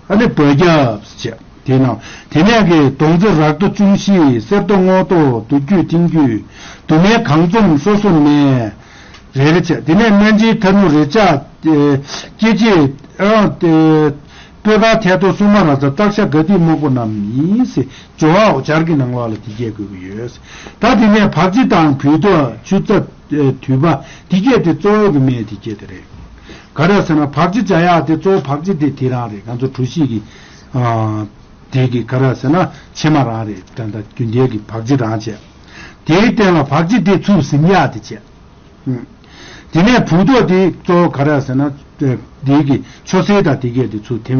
ཨ་ནི་བ་རྒྱབ་བྱས། དེ་ནང་དེ་ནས་ཀྱི་དོང་ཙེ་རག་རྡོ་ཅུང་ཤེས། གསེར་རྡོ་སྔོ་རྡོ་དུ་རྒྱུད་ཐིང་རྒྱུད་དུ་མའི་གང་འཛོམས་སོ་སོ་ནས་རེ་རེ་བྱས། དེ་ནས་སྨན་ཆེན་ཐ་ནུ་རེ་ལྕགས་སྐྱེ་མཆེད་ཨ་སྤོས་དཀར་ཐལ་རྡོ་སྲུང་མ་ར་ཙ་སྟག་ཤ་དགའ་སྡིག་སྨུག་པོ་རྣམས་ཡིན་ཟེར། སྦྱོར་བ་འོག་སྦྱར་གྱི་ནང་ལོགས་ལ་དེ་སྐད་དགོས་ཀྱི་ཡོད། ད་དེ་ནས་བག་ཕྱེ་དང་བུལ་ཏོག་ཆུ་ཚ་དུད་པ་དེ་སྐད་དེ་གཙོ་བོ་གི་སྨན་དེ་སྐད་དེ་རེད། ག་རེ་ཟེར་ན་བག་ཕྱེ་བྱ་ཡག་དེ་གཙོ་བོ་བག་ཕྱེ་དེ་དེ་རང་རེད། ང་ཚོ་གྲོ་ཞིབ་ཀྱི་ཨ་དེ་གི་ག་རེ་ཟེར་ན་ཕྱེ་མ་རང་རེད། ད་ལྟ་རྒྱུན་ལྡན་གྱི་བག་ཕྱེ་རང་བྱས། དེའི་སྟེང་ལ་བག་ཕྱེ་དེ་ཚུར་ཟིན་ཡག་དེ་བྱས། དེ་ནས་བུལ་ཏོག་དེ་གཙོ་བོ་ག་རེ་ཟེར་ན་དེ་གི་མཆོད་སེར་དང་དེ་གས་དེ་ཚུར་འཐེན།